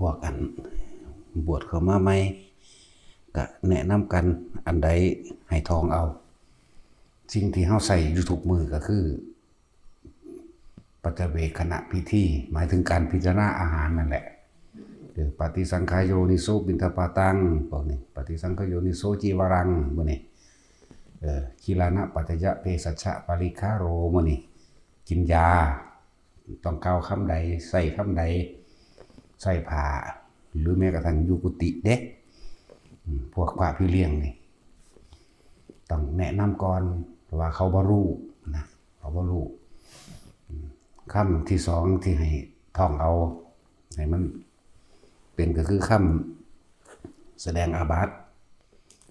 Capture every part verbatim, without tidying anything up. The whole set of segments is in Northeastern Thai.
พวกอันบวชเข้ามาใหม่ ก็แนะนำกัน อันใดให้ท่องเอา สิ่งที่เฮาใช้อยู่ทุกมื้อก็คือ ปัจจเวกขณะพิธี หมายถึงการพิจารณาอาหารนั่นแหละ คือปฏิสังขายโยนิโสปิณฑปาตัง พวกนี้ ปฏิสังขายโยนิโสจีวรัง มื้อนี้ เออ ขีลานะปัจจยะเภสัชชะปาริคาโร มื้อนี้ กินยา ต้องกล่าวคำใด ใช้คำใด ใช้ผ้า หรือแม้กระทั่งอยู่กุฏิเด้ อืม พวกพระพี่เลี้ยงนี่ ต้องแนะนำก่อน เพราะว่าเขาบ่รู้นะ เขาบ่รู้ อืม คำที่สองที่ให้ท่องเอา ให้มันเป็นก็คือคำแสดงอาบัติ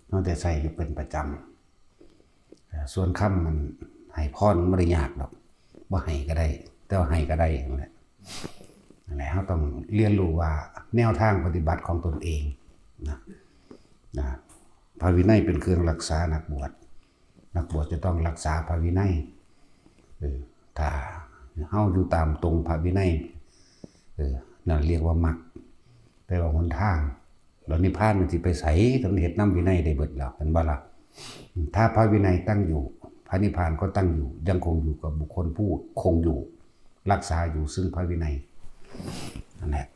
เฮาแต่ใช้อยู่เป็นประจำ เอ่อ ส่วนคำมันให้พรมันบ่ได้ยากดอก บ่ให้ก็ได้ แต่ว่าให้ก็ได้นั่นแหละ นั่นแหละ เฮาต้องเรียนรู้ว่าแนวทางปฏิบัติของตนเองนะ นะ พระวินัยเป็นเครื่องรักษานักบวช นักบวชจะต้องรักษาพระวินัย เออ ถ้าเฮาอยู่ตามตรงพระวินัย เออ นั่นเรียกว่ามรรค แปลว่าหนทาง แล้วนิพพานมันสิไปไส ถ้ามันเฮ็ดนำวินัยได้เบิดแล้ว แม่นบ่ล่ะ? ถ้าพระวินัยตั้งอยู่ พระนิพพานก็ตั้งอยู่ ยังคงอยู่กับบุคคลผู้คงอยู่ รักษาอยู่ซึ่งพระวินัย นั่นแหละ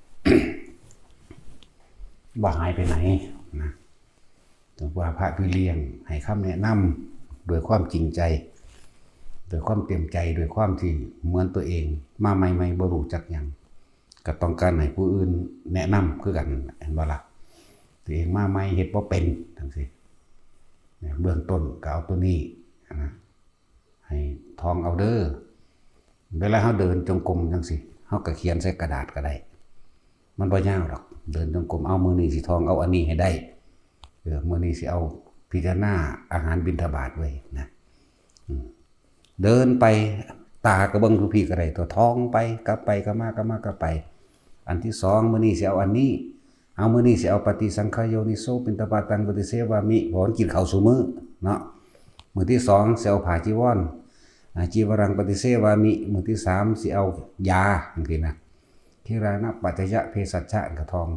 บ่หายไปไหนนะ ถึงว่าพระพี่เลี้ยงให้คำแนะนำด้วยความจริงใจ ด้วยความเต็มใจ ด้วยความที่เหมือนตัวเองมาใหม่ๆ บ่รู้จักหยัง ก็ต้องการให้ผู้อื่นแนะนำคือกัน แม่นบ่ล่ะ? ตัวเองมาใหม่เฮ็ดบ่เป็นจั่งซี้ เนี่ย เบื้องต้นก็เอาตัวนี้นะ ให้ท่องเอาเด้อ เวลาเฮาเดินจงกรมจั่งซี้ เฮาก็เขียนใส่กระดาษก็ได้ มันบ่ยาวดอก เดินจงกรม เอามื้อนี้สิท่องเอาอันนี้ให้ได้ เออ มื้อนี้สิเอาพิจารณาอาหารบิณฑบาตเว้ยนะ อืม เดินไป ตาก็เบิ่งผู้พี่ก็ได้ ตัวท่องไป กลับไป กลับมา กลับมา กลับไป อันที่สอง มื้อนี้สิเอาอันนี้ เอามื้อนี้สิเอาปฏิสังขายโยนิโสปิณฑปาตังปฏิเสวามิ เพราะมันกินข้าวซุมื้อเนาะ มื้อที่สองสิเอาผ้าจีวร อ่า จีวรังปฏิเสวามิ มื้อที่สามสิเอายาจั่งซี้นะ ขีลานะปัจจยะเภสัชชะ ก็ท่อง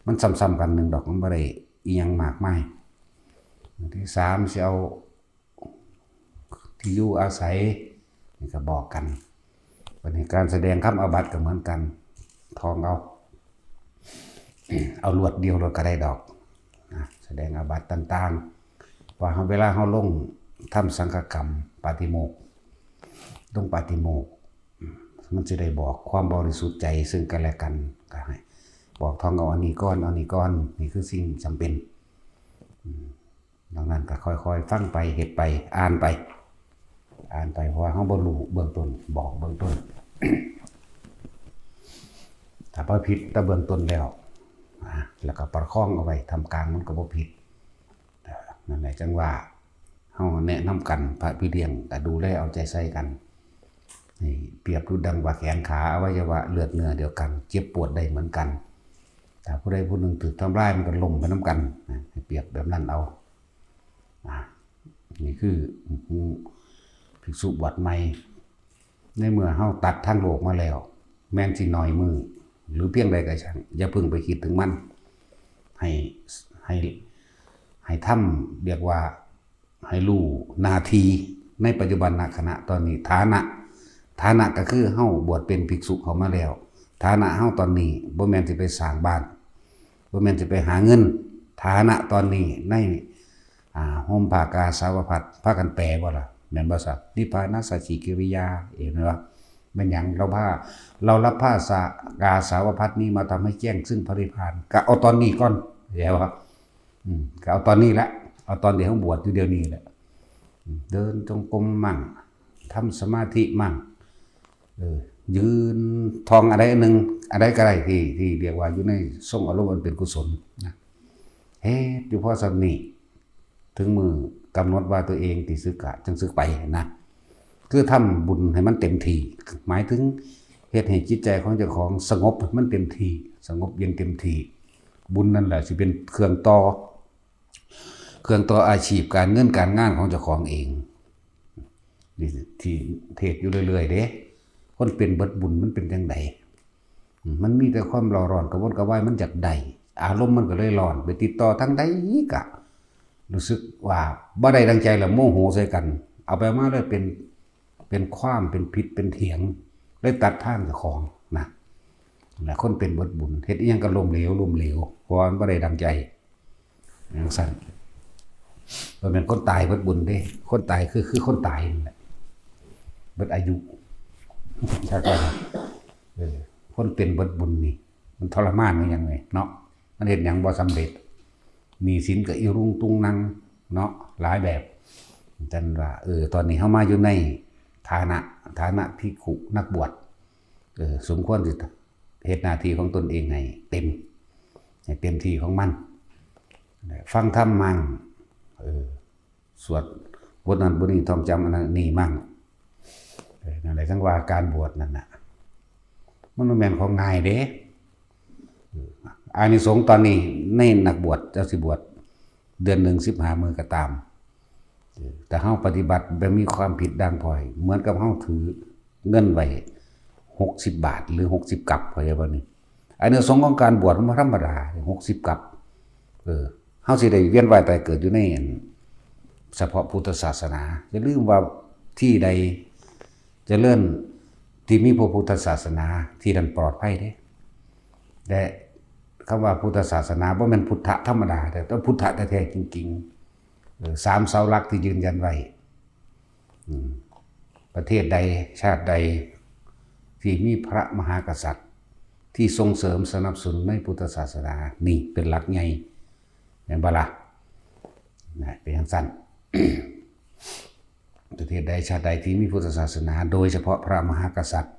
มันซ้ำๆกันหนึ่งดอก มันบ่ได้อิหยังมากมาย มื้อที่สามสิเอา ที่อยู่อาศัย นี่ก็บอกกัน บัดนี้การแสดงคำอาบัติก็เหมือนกัน ท่องเอา เอาลวดเดียวโลดก็ได้ดอกนะ แสดงอาบัติต่างๆ ว่าเฮา เวลาเฮาลงทำสังฆกรรม ปาฏิโมกข์ ลงปาฏิโมกข์ มันสิได้บอกความบริสุทธิ์ใจซึ่งกันและกัน ก็ให้บอก ท่องเอาอันนี้ก่อน เอานี้ก่อน นี่คือสิ่งจำเป็น อืม ดังนั้นก็ค่อยๆ ฟังไป เฮ็ดไป อ่านไป อ่านไป เพราะว่าเฮาบ่รู้เบื้องต้น บอกเบื้องต้น ถ้าบ่ผิดแต่เบื้องต้นแล้ว อ่า แล้วก็ประคองเอาไว้ ท่ามกลางมันก็บ่ผิด เอ่อ นั่นแหละ จั่งว่าเฮาแนะนำกัน พระพี่เลี้ยงก็ดูแลเอาใจใส่กัน ให้เปรียบดุจดังว่าแขนขาอวัยวะเลือดเนื้อเดียวกัน เจ็บปวดได้เหมือนกัน ถ้าผู้ใดผู้หนึ่งถูกทำร้ายมันก็ล้มไปนำกันนะ ให้เปรียบแบบนั้นเอา อ่ะ นี่คือภิกษุบวชใหม่ ในเมื่อเฮาตัดทางโลกมาแล้ว แม่นสิน้อยมื้อ หรือเพียงใดก็ช่าง อย่าเพิ่งไปคิดถึงมัน ให้ ให้ ให้ทำ เรียกว่า ให้รู้หน้าที่ในปัจจุบันขณะตอนนี้ ฐานะ ฐานะก็คือเฮาบวชเป็นภิกษุเข้ามาแล้ว ฐานะเฮาตอนนี้บ่แม่นสิไปสร้างบ้าน บ่แม่นสิไปหาเงิน ฐานะตอนนี้ใน อ่า ห่มผ้ากาสาวพัสตร์ พากันแปลบ่ล่ะ แม่นบ่ซะ นิพพานัสสะกิริยา เห็นไหมวะ แม่นหยัง เราผ้า เรารับผ้าสะกาสาวพัสตร์นี้มาทำให้แจ้งซึ่งพระนิพพาน ก็เอาตอนนี้ก่อน เข้าใจบ่ อืม ก็เอาตอนนี้ละ เอาตอนที่เฮาบวชอยู่เดี๋ยวนี้แหละ อืม เดินจงกรมมั่ง ทำสมาธิมั่ง เออ ยืนท่องอะไรอันหนึ่ง อะไรก็ได้ที่ ที่เรียกว่าอยู่ในทรงอารมณ์อันเป็นกุศลนะ เฮ็ดอยู่พอส่ำนี้ ถึงมื้อกำหนดว่าตัวเองสิสึกก็จั่งสึกไปนะ คือทำบุญให้มันเต็มที่ หมายถึงเฮ็ดให้จิตใจของเจ้าของสงบให้มันเต็มที่ สงบเย็นเต็มที่ บุญนั่นแหละสิเป็นเครื่องต่อ เครื่องต่ออาชีพการเงินการงานของเจ้าของเอง นี่ที่เทศน์อยู่เรื่อยๆ เด้ คนเป็นเบิดบุญมันเป็นจั่งใด อืม มันมีแต่ความเร่าร้อน กระวนกระวาย มันอยากได้ อารมณ์มันก็เลยร้อน ไปติดต่อทางใดกะ รู้สึกว่าบ่ได้ดังใจ แล้วโมโหใส่กัน เอาไปมาเลยเป็น เป็นความ เป็นผิด เป็นเถียง เลยตัดทางเจ้าของนะ และคนเป็นเบิดบุญ เฮ็ดอิหยังก็ล้มเหลว ล้มเหลว เพราะว่ามันบ่ได้ดังใจ จั่งซั้น บ่แม่นคนตายเบิดบุญเด้ คนตายคือ คือคนตายนั่นแหละ เบิดอายุ ถ้าก็ เออ คนเป็นเบิดบุญนี่ มันทรมานคือหยังไงเนาะ มันเฮ็ดหยังบ่สำเร็จ หนี้สินก็อิรุงตุงนังเนาะ หลายแบบ จั่งว่า เออ ตอนนี้เฮามาอยู่ในฐานะ ฐานะภิกขุนักบวช เออ สมควรสิเฮ็ดหน้าที่ของตนเองให้เต็ม ให้เต็มที่ของมัน ฟังธรรมมั่ง เออ สวดบทนั้นบทนี้ ท่องจำอันนั้นนี่มั่ง เออ นั่นแหละ จั่งว่าการบวชนั่นน่ะ มันบ่แม่นของง่ายเด้ เออ อานิสงส์ตอนนี้ในนักบวช เจ้าสิบวชเดือนหนึ่งสิบห้ามื้อก็ตาม เออ แต่เฮาปฏิบัติแบบมีความผิดด่างพร้อย เหมือนกับเฮาถือเงินไว้หกสิบบาท หรือหกสิบกับ เข้าใจบ่นี่ อานิสงส์ของการบวชมันบ่ธรรมดา หกสิบกับ เออ เฮาสิได้เวียนว่ายตายเกิดอยู่ในอัน เฉพาะพุทธศาสนา อย่าลืมว่าที่ใดเจริญ ที่มีพระพุทธศาสนา ที่นั่นปลอดภัยเด้ และคำว่าพุทธศาสนาบ่แม่นพุทธะธรรมดา แต่ต้องพุทธะแท้ๆจริงๆ เออ สามเสาหลักที่ยืนยันไว้ อืม ประเทศใดชาติใดที่มีพระมหากษัตริย์ที่ส่งเสริมสนับสนุนในพุทธศาสนา นี่เป็นหลักใหญ่ แม่นบ่ล่ะ นะ เป็นจั่งซั้น ประเทศใดชาติใดที่มีพุทธศาสนา โดยเฉพาะพระมหากษัตริย์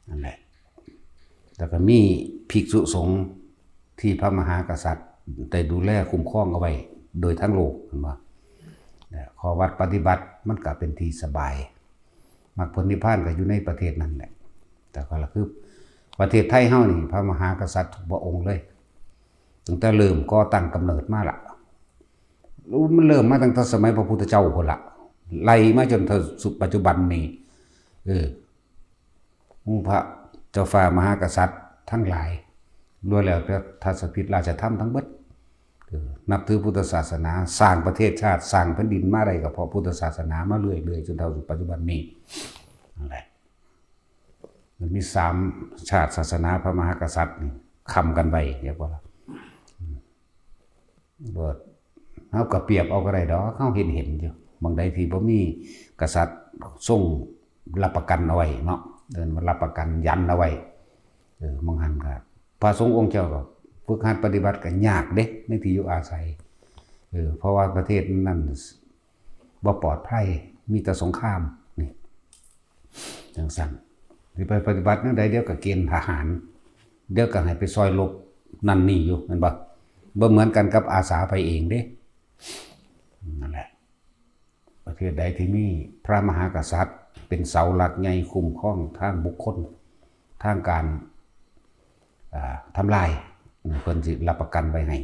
นั่นแหละ แล้วก็มีภิกษุสงฆ์ที่พระมหากษัตริย์ได้ดูแลคุ้มครองเอาไว้โดยทั้งโลก เห็นบ่ และข้อวัดปฏิบัติมันก็เป็นที่สบาย มรรคผลนิพพานก็อยู่ในประเทศนั่นแหละ แต่ก็ละคือประเทศไทยเฮานี่ พระมหากษัตริย์ทุกพระองค์เลย ตั้งแต่เริ่มก่อตั้งกำเนิดมาละ มันเริ่มมาตั้งแต่สมัยพระพุทธเจ้าพุ้นละ ไล่มาจนเท่าปัจจุบันนี้ เออ หมู่พระเจ้าฟ้ามหากษัตริย์ทั้งหลาย ล้วนแล้วแต่ทัศพิธราชธรรมทั้งเบิด เออ นับถือพุทธศาสนา สร้างประเทศชาติ สร้างแผ่นดินมาได้ก็เพราะพุทธศาสนามาเรื่อยๆ จนเท่าปัจจุบันนี้ นั่นแหละ มันมีสามชาติศาสนาพระมหากษัตริย์นี่ค้ำกันไว้ เรียกว่า อืม บ่ เฮาก็เปรียบเอาก็ได้ดอก เฮาเห็นเห็นอยู่ หม่องใดที่บ่มีกษัตริย์ทรงรับประกันเอาไว้เนาะ เอิ้นว่ารับประกันยันเอาไว้ เออ หม่องหั้นก็ พระสงฆ์องค์เจ้าก็ฝึกหัดปฏิบัติก็ยากเด้ ในที่อยู่อาศัย เออ เพราะว่าประเทศนั้นบ่ปลอดภัย มีแต่สงคราม นี่ จั่งซั้น สิไปปฏิบัติแนวใด เดี๋ยวก็เกณฑ์ทหาร เดี๋ยวก็ให้ไปซอยรบนั่นนี่อยู่ แม่นบ่ บ่เหมือนกันกับอาสาไปเองเด้ นั่นแหละ ประเทศใดที่มีพระมหากษัตริย์เป็นเสาหลักใหญ่คุ้มครองทางบุคคล ทางการ อ่า ทำลาย เพิ่นสิรับประกันไว้ให้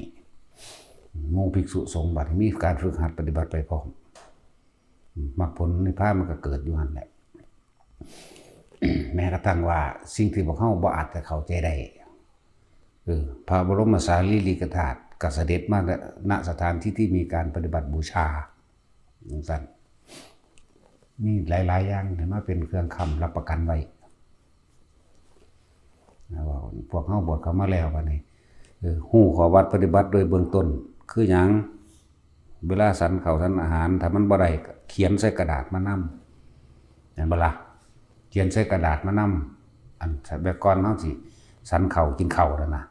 หมู่ภิกษุสงฆ์บัดนี้มีการฝึกหัดปฏิบัติไปพร้อม มรรคผลนิพพานมันก็เกิดอยู่หั่นแหละ แม้กระทั่งว่าสิ่งที่พวกเฮาบ่อาจจะเข้าใจได้ เออ พระบรมสารีริกธาตุก็เสด็จมาณสถานที่ที่มีการปฏิบัติบูชา จั่งซั้น มีหลายๆอย่างที่มาเป็นเครื่องค้ำรับประกันไว้ นะว่าพวกเฮาบวชเข้ามาแล้วบัดนี้ เออ ฮู้ข้อวัดปฏิบัติโดยเบื้องต้น คือหยัง เวลาฉันข้าวฉันอาหาร ถ้ามันบ่ได้ก็เขียนใส่กระดาษมานำ แม่นบ่ล่ะ เขียนใส่กระดาษมานำ อันแบบก่อนเฮาสิฉันข้าวกินข้าวนั่นน่ะ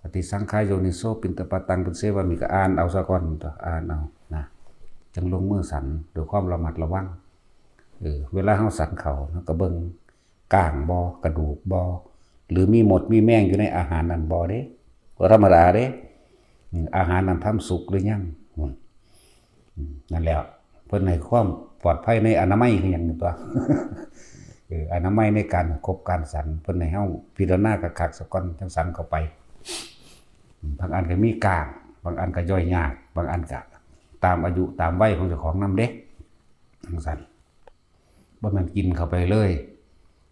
ปฏิสังขายโยนิโสปิณฑปาตังปุเสวามิ ก็อ่านเอาซะก่อนตั๊ว อ่านเอานะ จั่งลงมือฉันด้วยความระมัดระวัง เออ เวลาเฮาฉันข้าว เฮาก็เบิ่งก้างบ่ กระดูกบ่ หรือมีมดมีแมงอยู่ในอาหารนั้นบ่เด้ บ่ธรรมดาเด้ อืม อาหารนั้นทำสุกหรือยัง อืม อืม นั่นแหละ เพิ่นให้ความปลอดภัยในอนามัยคือหยังตั๊ว เออ อนามัยในการคบการฉัน เพิ่นให้เฮาพิจารณาคักๆซะก่อน จั่งฉันเข้าไป อืม บางอันก็มีก้าง บางอันก็ย่อยยาก บางอันก็ตามอายุตามวัยของเจ้าของนำเด้ จั่งซั้น บ่แม่นกินเข้าไปเลย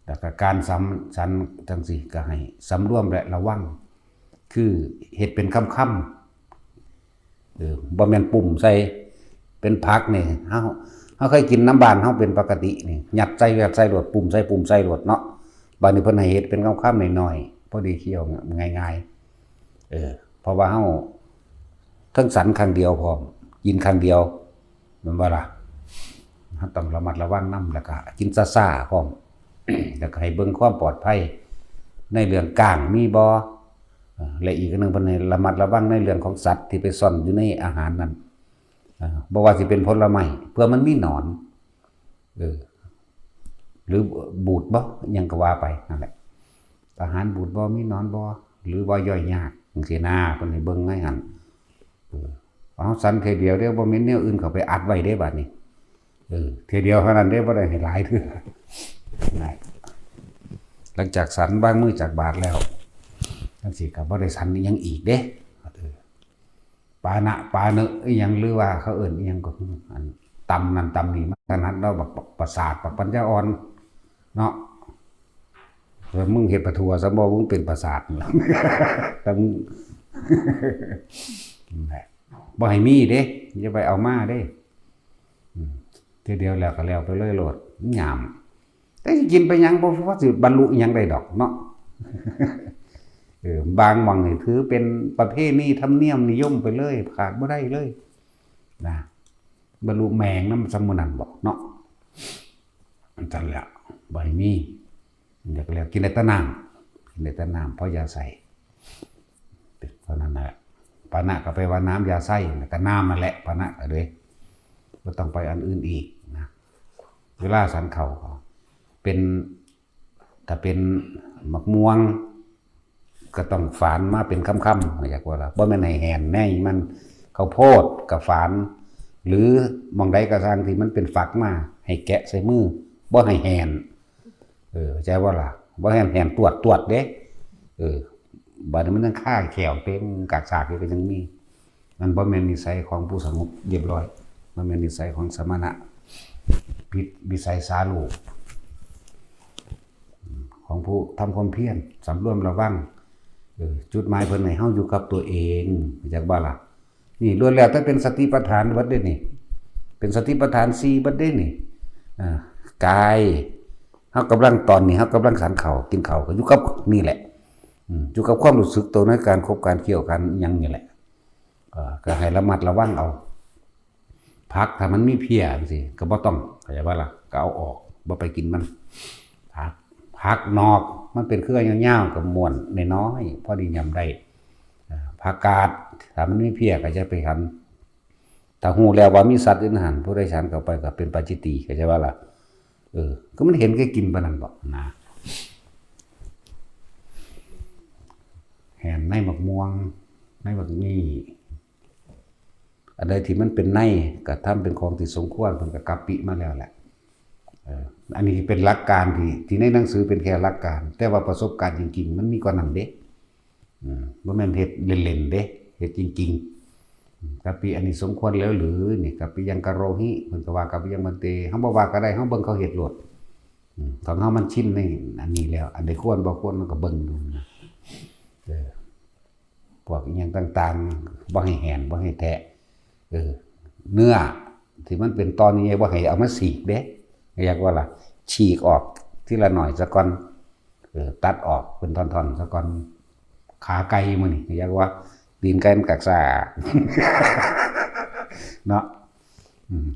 แล้วก็การสำ ฉันจั่งซี้ก็ให้สำรวมและระวัง คือเฮ็ดเป็นคำๆ เออ บ่แม่นปุ้มใส่ เป็นผักนี่ เฮา เฮาเคยกินน้ำบ้านเฮาเป็นปกตินี่ ยัดใส่ ยัดใส่โลด ปุ้มใส่ ปุ้มใส่โลดเนาะ บัดนี้เพิ่นให้เฮ็ดเป็นคำๆ น้อยๆ พอดีเคี้ยวง่ายๆ เออ เพราะว่าเฮาเทิงสันข้างเดียวพร้อม กินข้างเดียว แม่นบ่ล่ะ เฮาต้องระมัดระวังนำ แล้วก็กินช้าๆ พร้อม แล้วก็ให้เบิ่งความปลอดภัยในเรื่องก้างมีบ่ เอ่อ และอีกอันหนึ่งเพิ่นให้ระมัดระวังในเรื่องของสัตว์ที่ไปซ่อนอยู่ในอาหารนั้น เอ่อ บ่ว่าสิเป็นผลไม้ เผื่อมันมีหนอน เออ หรือบูดบ่ อิหยังก็ว่าไปนั่นแหละ อาหารบูดบ่ มีหนอนบ่ หรือว่าย่อยยากจั่งซี้นะ เพิ่นให้เบิ่งในหั่น เออ เอาสันเทื่อเดียวเด้อ บ่แม่นแนวอื่นเข้าไปอัดไว้เด้บัดนี้ เออ เทื่อเดียวเท่านั้นเด้ บ่ได้ให้หลายเทื่อ นะ หลังจากสันวางมือจากบาตรแล้ว จั่งซี้ก็บ่ได้สันอิหยังอีกเด้ เออ ปานะปาเนะอิหยัง หรือว่าเขาเอิ้นอิหยังก็คือ อันตำนั่นตำนี่ มันถนัดเนาะ บักประสาท บักปัญญาอ่อน เนาะ เออ มึงเฮ็ดปะทั่วซะบ่ มึงเป็นประสาทนั่นล่ะ แต่มึง นั่นแหละ บ่ให้มีเด้ อย่าไปเอามาเด้ อืม เทื่อเดียวแล้วก็แล้วไปเลยโลด มันหยาม แต่สิกินไปหยัง บ่ว่าสิบรรลุอิหยังได้ดอกเนาะ เออ บางหม่องนี่ถือเป็นประเพณีธรรมเนียมนิยมไปเลย ขาดบ่ได้เลย นะ บรรลุแมงนำซำมื้อนั้นบ่เนาะ จั่งซั้นแหละ บ่ให้มี อยากแล้วกินได้แต่น้ำ กินได้แต่น้ำ พอยาใส่ เท่านั้นแหละ ปานะก็แปลว่าน้ำยาใส่ แล้วก็น้ำนั่นแหละ ปานะก็เลย บ่ต้องไปอันอื่นอีกนะ เวลาฉันข้าวก็เป็น ถ้าเป็นหมากม่วง ก็ต้องฝานมาเป็นคำๆ อยากว่าล่ะ บ่แม่นให้แหนในมัน ข้าวโพดก็ฝาน หรือหม่องใดก็ซ่างที่มันเป็นฝักมา ให้แกะใส่มือ บ่ให้แหน เออ เข้าใจบ่ล่ะ บ่แหน แหนตวดๆ เด้ เออ บัดนี้มันยังคาแข้วเต็มกากซากอยู่ก็ยังมี มันบ่แม่นนิสัยของผู้สงบเรียบร้อย มันแม่นนิสัยของสมณะ ผิดวิสัยสาโลก ของผู้ทำความเพียร สำรวมระวัง เออ จุดหมายเพิ่นให้เฮาอยู่กับตัวเอง เข้าใจบ่ล่ะ นี่ล้วนแล้วแต่เป็นสติปัฏฐานเบิดเด้นี่ เป็นสติปัฏฐานสี่เบิดเด้นี่ อ่า กาย เฮากำลัง ตอนนี้เฮากำลังฉันข้าว กินข้าวก็อยู่กับนี่แหละ อืม อยู่กับความรู้สึกตัวในการขบการเคี้ยวกันอิหยังนี่แหละ ก็ ก็ให้ระมัดระวังเอา ผักถ้ามันมีเพี้ยจั่งซี้ ก็บ่ต้อง เข้าใจบ่ล่ะ ก็เอาออก บ่ไปกินมัน ผัก ผักนอก มันเป็นเครือยาวๆ ก็ม้วนน้อยๆ พอดียำได้ อ่า ผักกาด ถ้ามันมีเพี้ยก็อย่าไปหัน ถ้าฮู้แล้วว่ามีสัตว์อยู่ในหั่น ผู้ใดฉันเข้าไปก็เป็นปาจิตตีย์ เข้าใจบ่ล่ะ เออ ก็มันเห็นแก่กินปานนั้นบ่นะ แหนในหมากม่วง ในหมากมี้ อันใดที่มันเป็นใน ก็ทำเป็นของที่สมควร เพิ่นก็กัปปิมาแล้วแหละ เออ อันนี้เป็นหลักการที่ ที่ในหนังสือเป็นแค่หลักการ แต่ว่าประสบการณ์จริงๆ มันมีกว่านั้นเด้ อืม บ่แม่นเฮ็ดเล่นๆ เด้ เฮ็ดจริงๆ อืม กัปปิอันนี้สมควรแล้วหรือ นี่ กัปปิยังกะโรหิ เพิ่นก็ว่ากัปปิยังบันเต เฮาบ่ว่าก็ได้ เฮาเบิ่งเขาเฮ็ดโลด อืม ของเฮามันชินในอันนี้แล้ว อันใดควรบ่ควรมันก็เบิ่งดูนะ เออ พวกอิหยังต่างๆ บ่ให้แหน บ่ให้แทะ เออ เนื้อที่มันเป็นตอนนี้บ่ให้เอามาฉีกเด้ เรียกว่าล่ะ ฉีกออกทีละหน่อยซะก่อน เออ ตัดออกเป็นท่อนๆ ซะก่อน ขาไก่มื้อนี้ เรียกว่า ตีนไก่มันกักซ่า เนาะ อืม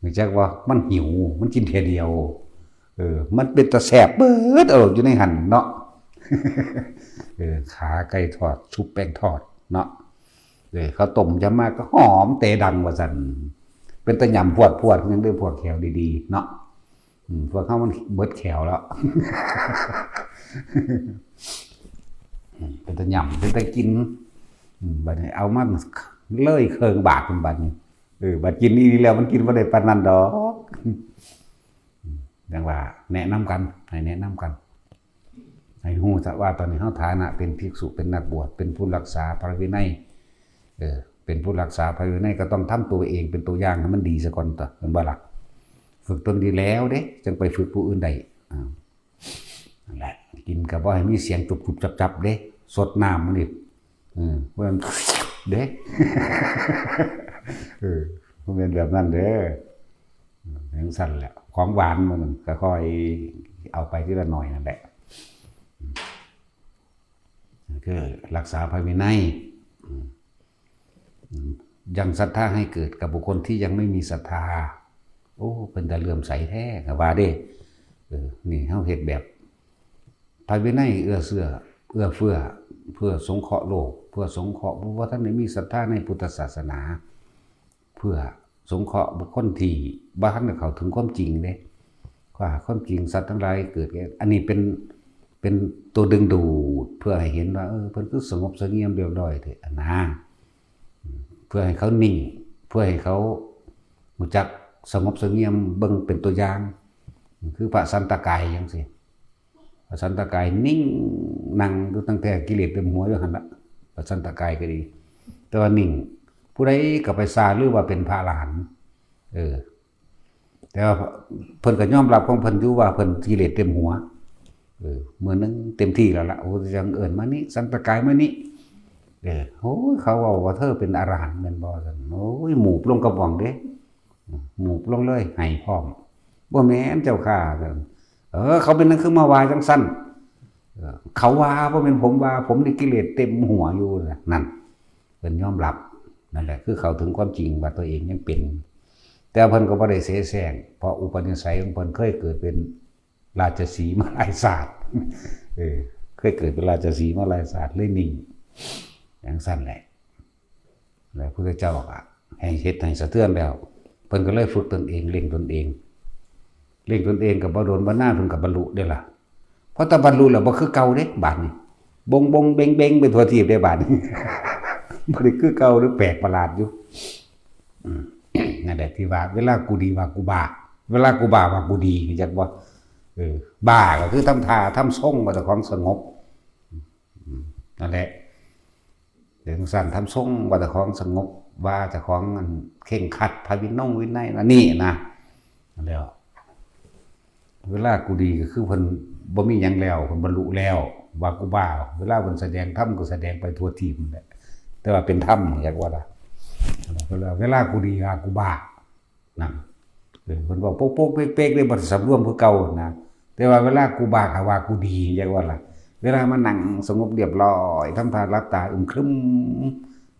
รู้จักว่ามันหิว มันกินเทื่อเดียว เออ มันเป็นตาแซ่บเบิดเอาอยู่ในหั่นเนาะ เออ ขาไก่ทอด ชุบแป้งทอดเนาะ เออ ข้าวต้มยำมากก็หอมเตดังว่าซั่น เป็นตาหยำพวดๆ ยังได้พวกแขวดีๆ เนาะ อืม พวกเขามันเบิดแขวแล้ว อืม เป็นตาหยำ เป็นตากิน อืม บัดนี้เอามาเลยเครื่องบาทเป็นบัดนี้ เออ บัดกินนี่แล้วมันกินบ่ได้ปานนั้นดอก อืม จั่งว่าแนะนำกัน ให้แนะนำกัน ให้ฮู้ซะว่าตอนนี้เฮาฐานะเป็นภิกษุ เป็นนักบวช เป็นผู้รักษาพระวินัย เออ เป็นผู้รักษาพระวินัยก็ต้องทำตัวเองเป็นตัวอย่างให้มันดีซะก่อนตั๊ว แม่นบ่ล่ะ ฝึกตนดีแล้วเด้ จั่งไปฝึกผู้อื่นได้ อ่า นั่นแหละ กินก็บ่ให้มีเสียงจุบจุบจับจับเด้ สดน้ำมันนี่ เออ เพิ่น เด้ เออ มันเป็นแบบนั้นเด้อ จังซั่นแหละ ของหวานมันก็ค่อยเอาไปทีละหน่อยนั่นแหละ คือรักษาพระวินัย อืม อืม ยังศรัทธาให้เกิดกับบุคคลที่ยังไม่มีศรัทธา โอ้ เป็นแต่เลื่อมใสแท้ก็ว่าเด้ เออ นี่เฮาเฮ็ดแบบ พระวินัยเอื้อเฟื้อ เอื้อเฟื้อ เพื่อสงเคราะห์โลก เพื่อสงเคราะห์ผู้บ่ทันได้มีศรัทธาในพุทธศาสนา เพื่อสงเคราะห์บุคคลที่บ่ทันได้เข้าถึงความจริงเด้ ว่าความจริงสัตว์ทั้งหลายเกิดแก่ อันนี้เป็น เป็นตัวดึงดูด เพื่อให้เห็นว่า เออ เพิ่นคือสงบเสงี่ยมเรียบร้อยแท้นะ เพื่อให้เขานิ่ง เพื่อให้เขารู้จักสงบเสงี่ยม เบิ่งเป็นตัวอย่าง คือพระสันตะกายจังซี่ พระสันตะกายนิ่ง นั่งอยู่ตั้งแต่กิเลสเต็มหัวอยู่หั่นละ พระสันตะกายก็ดี แต่ว่านิ่ง ผู้ใดก็ไปซาลือว่าเป็นพระอรหันต์ เออ แต่ว่าเพิ่นก็ยอมรับของเพิ่นอยู่ว่าเพิ่นกิเลสเต็มหัว เออ มื้อหนึ่งเต็มที่แล้วล่ะ โอ้ จังเอิ้นมานี่ สันตะกายมานี่ เออ โอ้ย เขาเว้าว่าเธอเป็นอรหันต์แม่นบ่ ซั่น โอ้ย หมูบลงกระป๋องเด้ หมูบลงเลย ให้พร้อม บ่แม่นเจ้าข้า ซั่น เออ เขาเป็นหยังคือมาว่าจังซั่น เออ เขาว่า บ่แม่นผมว่า ผมนี่กิเลสเต็มหัวอยู่นะ นั่น เพิ่นยอมรับ นั่นแหละ คือเข้าถึงความจริงว่าตัวเองยังเป็น แต่เพิ่นก็บ่ได้เสแสร้ง เพราะอุปนิสัยของเพิ่นเคยเกิดเป็นราชสีห์มาหลายชาติ เออ เคยเกิดเป็นราชสีห์มาหลายชาติ เลยนิ่ง จังซั่นแหละ แล้วพุทธเจ้าก็ให้เฮ็ดให้สะเทือนแล้ว เพิ่นก็เลยฝึกตนเอง เร่งตนเอง เร่งตนเองก็บ่โดนบ่นานเพิ่นก็บรรลุเด้ล่ะ พอแต่บรรลุแล้วบ่คือเก่าเด้ บาดนี้ บงบงเบงเบงไปทั่วทีปเด้ บาดนี้ บ่ได้คือเก่าเด้ แปลกประหลาดอยู่ อืม นั่นแหละที่ว่า เวลากูดีว่ากูบ้า เวลากูบ้าว่ากูดี รู้จักบ่ เออ บ้าก็คือทำท่าทำทรงว่าเจ้าของสงบ อืม นั่นแหละ จังซั่น ทำทรงว่าเจ้าของสงบ ว่าเจ้าของอันเคร่งครัดพระวินงวินัย อันนี้นะ แล้ว เวลากูดีก็คือเพิ่นบ่มีหยังแล้ว เพิ่นบรรลุแล้ว ว่ากูบ้า เวลาเพิ่นแสดงธรรมก็แสดงไปทั่วทีปนั่นแหละ แต่ว่าเป็นธรรม อยากว่าล่ะ เวลา เวลากูดีว่ากูบ้า นะ เออ เพิ่นเว้าโป๊กๆเป๊กๆเลย บ่ได้สำรวมคือเก่านะ แต่ว่าเวลากูบ้าก็ว่ากูดี อยากว่าล่ะ เวลามานั่งสงบเรียบร้อย ทำท่าหลับตาอึมครึม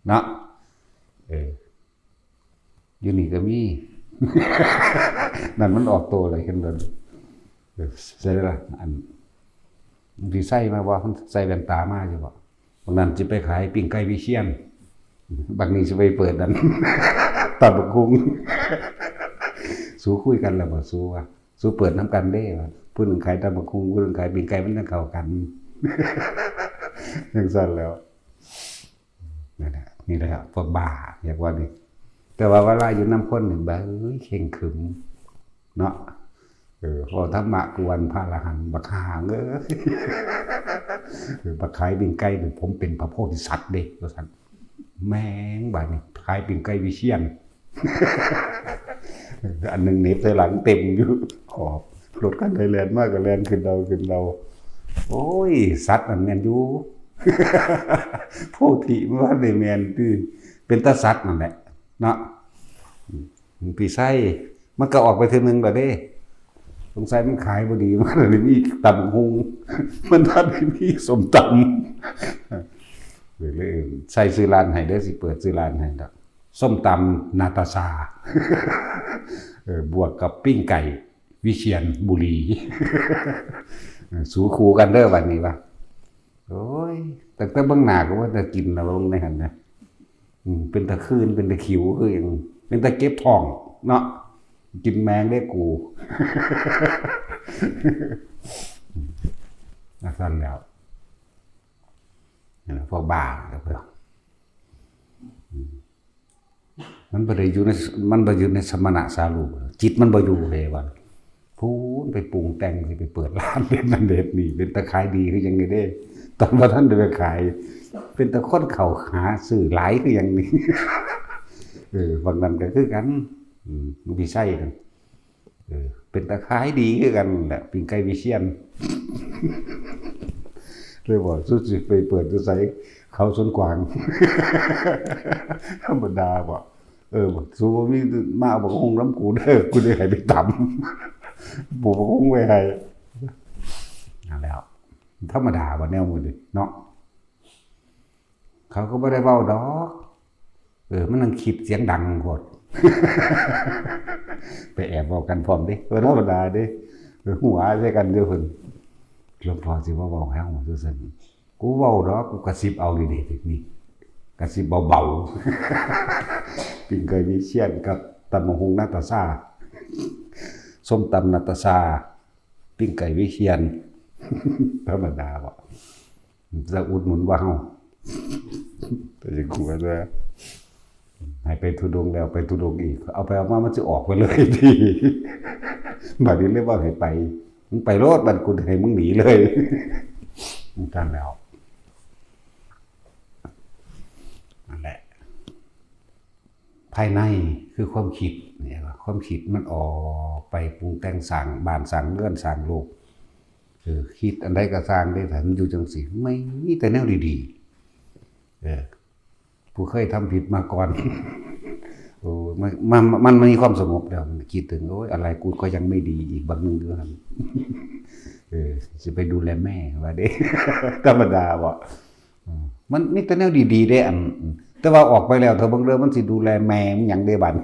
เนาะ เออ อยู่นี่ก็มี นั่นมันออกตัวเลย เห็นบ่ เออ ใส่ละ อัน สิใส่มาบ่ มันใส่แว่นตามาอยู่บ่ บางนั้นสิไปขายปิ้งไก่วิเชียร บางนี้สิไปเปิดนั่น ตำบักหุ่ง สูคุยกันแล้วบ่ สูว่า สูเปิดนำกันเด้ ว่า ผู้หนึ่งขายตำบักหุ่ง ผู้หนึ่งขายปิ้งไก่ มันจั่งเข้ากัน จั่งซั่นแล้ว นั่นแหละ นี่แหละครับ พวกบ้า เรียกว่านี่ แต่ว่าเวลาอยู่นำคนนี่ เบ้ย เคร่งขรึม เนาะ เออ เว้าธรรมะกวนพระอรหันต์ บักห่าเอ้ย เออ บักขายปิ้งไก่นี่ ผมเป็นพระโพธิสัตว์เด้ ว่าซั่น แม่ง บาดนี้ ขายปิ้งไก่วิเชียร อันหนึ่งเหน็บใส่หลังเต็มอยู่ ขอบ รถคันใดแล่นมาก็แล่นขึ้นเอา ขึ้นเอา โอ้ย สัตว์นั่นแม่นอยู่ โพธิมันได้แม่นติ เป็นตาสัตว์นั่นแหละ เนาะ อืม พี่ไส้ มันก็ออกไปเทื่อหนึ่งแล้วเด้ สงสัยมันขายบ่ดี มันเลยมีตำบักหุ่ง มันทันได้มีส้มตำ เลย เลยใส่ชื่อร้านให้เด้อ สิเปิดชื่อร้านให้ดอก ส้มตำนาตาชา เออ บวกกับปิ้งไก่วิเชียรบุรี เออ สูคู่กันเด้อ บัดนี้ว่า โอ้ย ตั้งแต่เบิ่งหน้าก็ว่าแต่กินแล้ว เบิ่งในหั่นนะ อืม เป็นตาคืน เป็นตาคิว คือหยัง เป็นตาเก็บท้อง เนาะ กินแมงได้กู นั่นซั่นแล้ว นั่นแหละ พวกบ้าแล้วเพิ่น อืม มันบ่ได้อยู่ใน มันบ่อยู่ในสมณะสารูป จิตมันบ่อยู่เลยว่า พู้นไปปรุงแต่งสิไปเปิดร้าน เฮ็ดนั่นเฮ็ดนี่ เป็นตาขายดีคือหยังไงเด้ ตอนบ่ทันได้ไปขาย เป็นตาคนเข้าหาซื้อหลายคือหยังนี่ เออ บางนั้นก็คือกัน อืม หลวงพี่ไส้นั่น เออ เป็นตาขายดีคือกันแหละ ปิ้งไก่วิเชียน เลยบอก "สุดสิไปเปิดอยู่ไส เขาสวนกวาง" ธรรมดาบอก "เออ บอก สูบ่มี มาเอาบักฮุ่งน้ำกูเด้อ กูได้ให้ไปตำ ปลูกบักฮุ่งไว้ให้" นั่นแหละ ธรรมดาบ่แนวมื้อนี้เนาะ เขาก็บ่ได้เว้าดอก เออ มันนั่งคิดเสียงดังโพด ไปแอบเว้ากันพร้อมเด้ เออ ธรรมดาเด้ เออ หัวใส่กันอยู่เพิ่น "หลวงพ่อสิบ่เว้าแฮงว่าซั่น กูเว้าดอก กูกระซิบเอานี่เด้ นี่ กระซิบเบาๆ" ปิ้งไก่วิเชียนกับตำบักหุ่งนาตาซา ส้มตำนาตาซา ปิ้งไก่วิเชียน ธรรมดาบ่ จะอุดหนุนว่าเฮา แต่ยังกลัวจะให้ไปธุดงค์แล้วไปธุดงค์อีก เอาไปเอามามันจะออกไปเลยที บัดนี้เลยว่าให้ไป มึงไปโลด บัดกูให้มึงหนีเลย นั่นแล้ว นั่นแหละ ภายในคือความคิดเนี่ย ความคิดมันออกไปปรุงแต่งสร้างบ้านสร้างเรือนสร้างโลก เออ คิดอันใดก็สร้างได้ ถ้ามันอยู่จังซี่ ไม่มีแต่แนวดีๆ เออ ผู้เคยทำผิดมาก่อน โอ้ มัน มัน มันมีความสงบแล้ว มันคิดถึง "โอ้ย อะไรกูก็ยังไม่ดี อีกบักหนึ่งอยู่หั่น" เออ สิไปดูแลแม่ว่าเด้ ธรรมดาบ่ อืม มันมีแต่แนวดีๆ เด้ อัน แต่ว่าออกไปแล้ว ถ้าเบิ่งเด้อ มันสิดูแลแม่มันหยังเด้บัด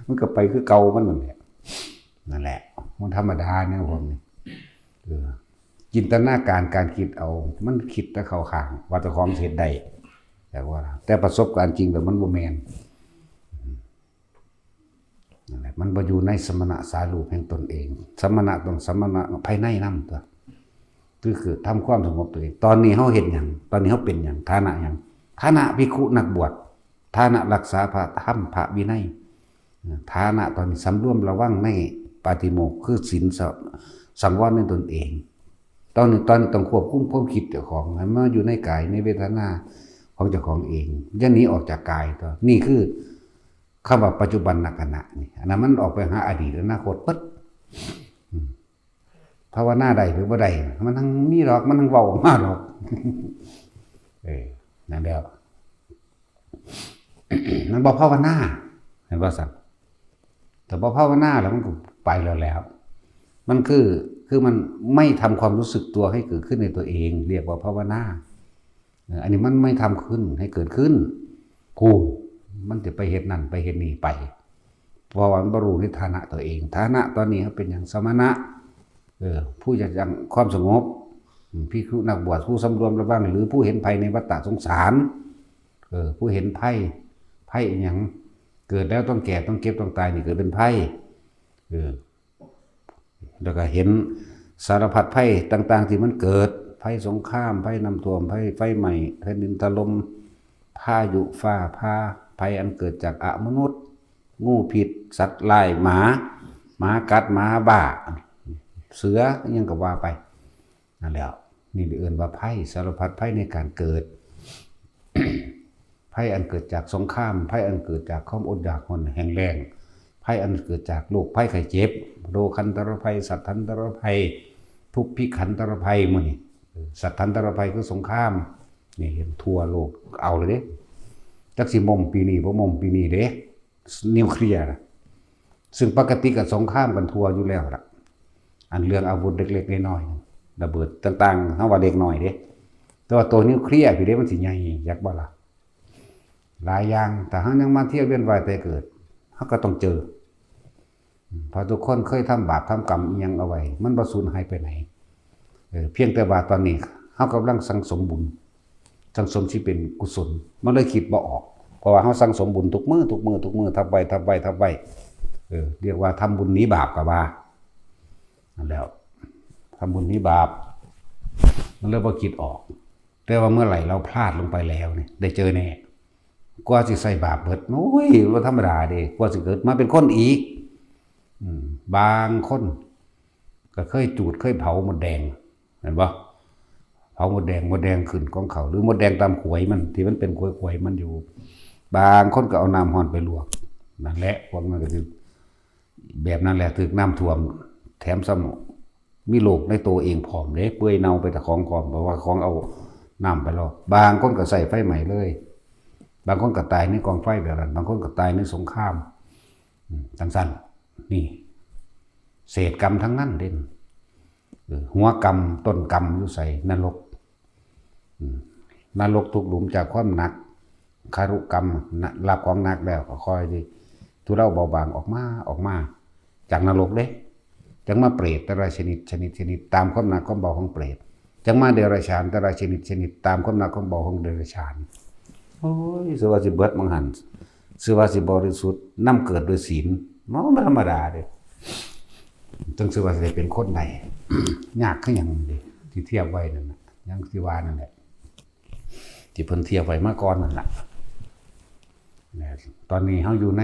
มันก็ไปคือเก่ามันนั่นแหละ นั่นแหละ มันธรรมดาแนวพวกนี้ เออ จินตนาการการคิดเอา มันคิดแต่เข้าข้าง ว่าเจ้าของสิเฮ็ดได้ แต่ว่า แต่ประสบการณ์จริงแล้วมันบ่แม่น อืม นั่นแหละ มันบ่อยู่ในสมณะสารูปแห่งตนเอง สมณะต้องสมณะภายในนำตั๊ว คือ คือทำความสงบตัวเอง ตอนนี้เฮาเฮ็ดหยัง ตอนนี้เฮาเป็นหยัง ฐานะหยัง ฐานะภิกขุนักบวช ฐานะรักษาพระธรรมพระวินัย ฐานะตอนนี้สำรวมระวังในปาฏิโมกข์ คือศีลสะ สังวรในตนเอง ตอนนี้ ตอนนี้ต้องควบคุมความคิดเจ้าของ ให้มาอยู่ในกายในเวทนาของเจ้าของเอง อย่าหนีออกจากกายตั๊ว นี่คือคำว่าปัจจุบันขณะนี่ อันนั้นมันออกไปหาอดีตอนาคตเบิด อืม ภาวนาได้หรือบ่ได้ มันทั้งมีดอก มันทั้งเว้าออกมาดอก เออ นั่นแหละ มันบ่ภาวนา เห็นบ่ซั่น แต่บ่ภาวนาแล้วมันก็ไปแล้วแหละ มันคือ คือมันไม่ทำความรู้สึกตัวให้เกิดขึ้นในตัวเอง เรียกว่าภาวนา เออ อันนี้มันไม่ทำขึ้นให้เกิดขึ้น พู้น มันจะไปเฮ็ดนั่นไปเฮ็ดนี่ไป เพราะว่ามันบ่รู้ในฐานะตัวเอง ฐานะตอนนี้เขาเป็นหยัง สมณะ เออ ผู้อยากยังความสงบ อืม ภิกขุนักบวช ผู้สำรวมระวัง หรือผู้เห็นภัยในวัฏฏะสงสาร เออ ผู้เห็นภัย ภัยอิหยัง เกิดแล้วต้องแก่ ต้องเจ็บ ต้องตาย นี่เกิดเป็นภัย เออ แล้วก็เห็นสารพัดภัยต่างๆที่มันเกิด ภัยสงคราม ภัยน้ำท่วม ภัยไฟไหม้ แผ่นดินถล่ม พายุฟ้าผ่า ภัยอันเกิดจากอมนุษย์ งูพิษ สัตว์ร้าย หมา หมากัด หมาบ้า เสือ อิหยังก็ว่าไป นั่นแหละ นี่เอิ้นว่าภัย สารพัดภัยในการเกิด ภัยอันเกิดจากสงคราม ภัยอันเกิดจากความอดอยากร้อนแห้งแล้ง ภัยอันเกิดจากโรคภัยไข้เจ็บ โรคันตรภัย สัตทันตรภัย ทุพพิขันตรภัย หมู่นี้ เออ สัตทันตรภัยคือสงคราม นี่เห็นทั่วโลก เอาเลยเด้ จักสิมมปีนี้บ่มมปีนี้เด้ นิวเคลียร์นะ ซึ่งปกติก็สงครามกันทั่วอยู่แล้วล่ะ อันเรื่องอาวุธเล็กๆน้อยๆ ระเบิดต่างๆ เฮาว่าเล็กน้อยเด้ แต่ว่าตัวนิวเคลียร์พี้เด้ มันสิใหญ่ จักบ่ล่ะ หลายอย่าง ถ้าเฮายังมาเที่ยวเวียนว่ายตายเกิด เฮาก็ต้องเจอ อืม เพราะทุกคนเคยทำบาปทำกรรมอิหยังเอาไว้ มันบ่สูญหายไปไหน เออ เพียงแต่ว่าตอนนี้เฮากำลังสั่งสมบุญ สั่งสมที่เป็นกุศล มันเลยคิดบ่ออก เพราะว่าเฮาสั่งสมบุญทุกมื้อ ทุกมื้อ ทุกมื้อ ทับไว้ ทับไว้ ทับไว้ เออ เรียกว่าทำบุญหนีบาปก็ว่า นั่นแหล้ว ทำบุญหนีบาป มันเลยบ่คิดออก แต่ว่าเมื่อไหร่เราพลาดลงไปแล้วนี่ ได้เจอแน่ กว่าสิใส่บาปเบิด โอ้ย บ่ธรรมดาเด้ กว่าสิเกิดมาเป็นคนอีก อืม บางคนก็เคยจูด เคยเผามดแดง เห็นบ่ เผามดแดง มดแดงขึ้นกองเขา หรือมดแดงตามขวยมัน ที่มันเป็นขวยๆมันอยู่ บางคนก็เอาน้ำร้อนไปลวก นั่นแหละ พวกนั้นก็สิ แบบนั้นแหละ ถืกน้ำท่วม แถมซ้ำมีโรคในตัวเองพร้อมเด้ เปื่อยเน่าไปแต่ของพร้อม เพราะว่าของเอาน้ำไปแล้ว บางคนก็ใส่ไฟไหม้เลย บางคนก็ตายในกองไฟแบบนั้น บางคนก็ตายในสงคราม อืม จังซั่น นี่ เศษกรรมทั้งนั้นเด้ เออ หัวกรรมต้นกรรมอยู่ไส นรก อืม นรกทุกหลุมจากความหนัก คารุกรรมนะ รับของหนักแล้วก็ค่อยที่ทุเลาเบาบางออกมา ออกมา จากนรกเด้ จังมาเปรตแต่ละชนิด ชนิด ชนิด ตามความหนักความเบาของเปรต จังมาเดรัจฉานแต่ละชนิด ชนิด ตามความหนักความเบาของเดรัจฉาน โอ้ย ซื่อว่าสิเบิดมังหัน ซื่อว่าสิบริสุทธิ์ นำเกิดด้วยศีล มันบ่ธรรมดาเด้ จังซื่อว่าสิได้เป็นคนได้ ยากคือหยังเด้ ที่เทียบไว้นั่นน่ะ ยังที่ว่านั่นแหละ ที่เพิ่นเทียบไว้มาก่อนนั่นล่ะ นะ ตอนนี้เฮาอยู่ใน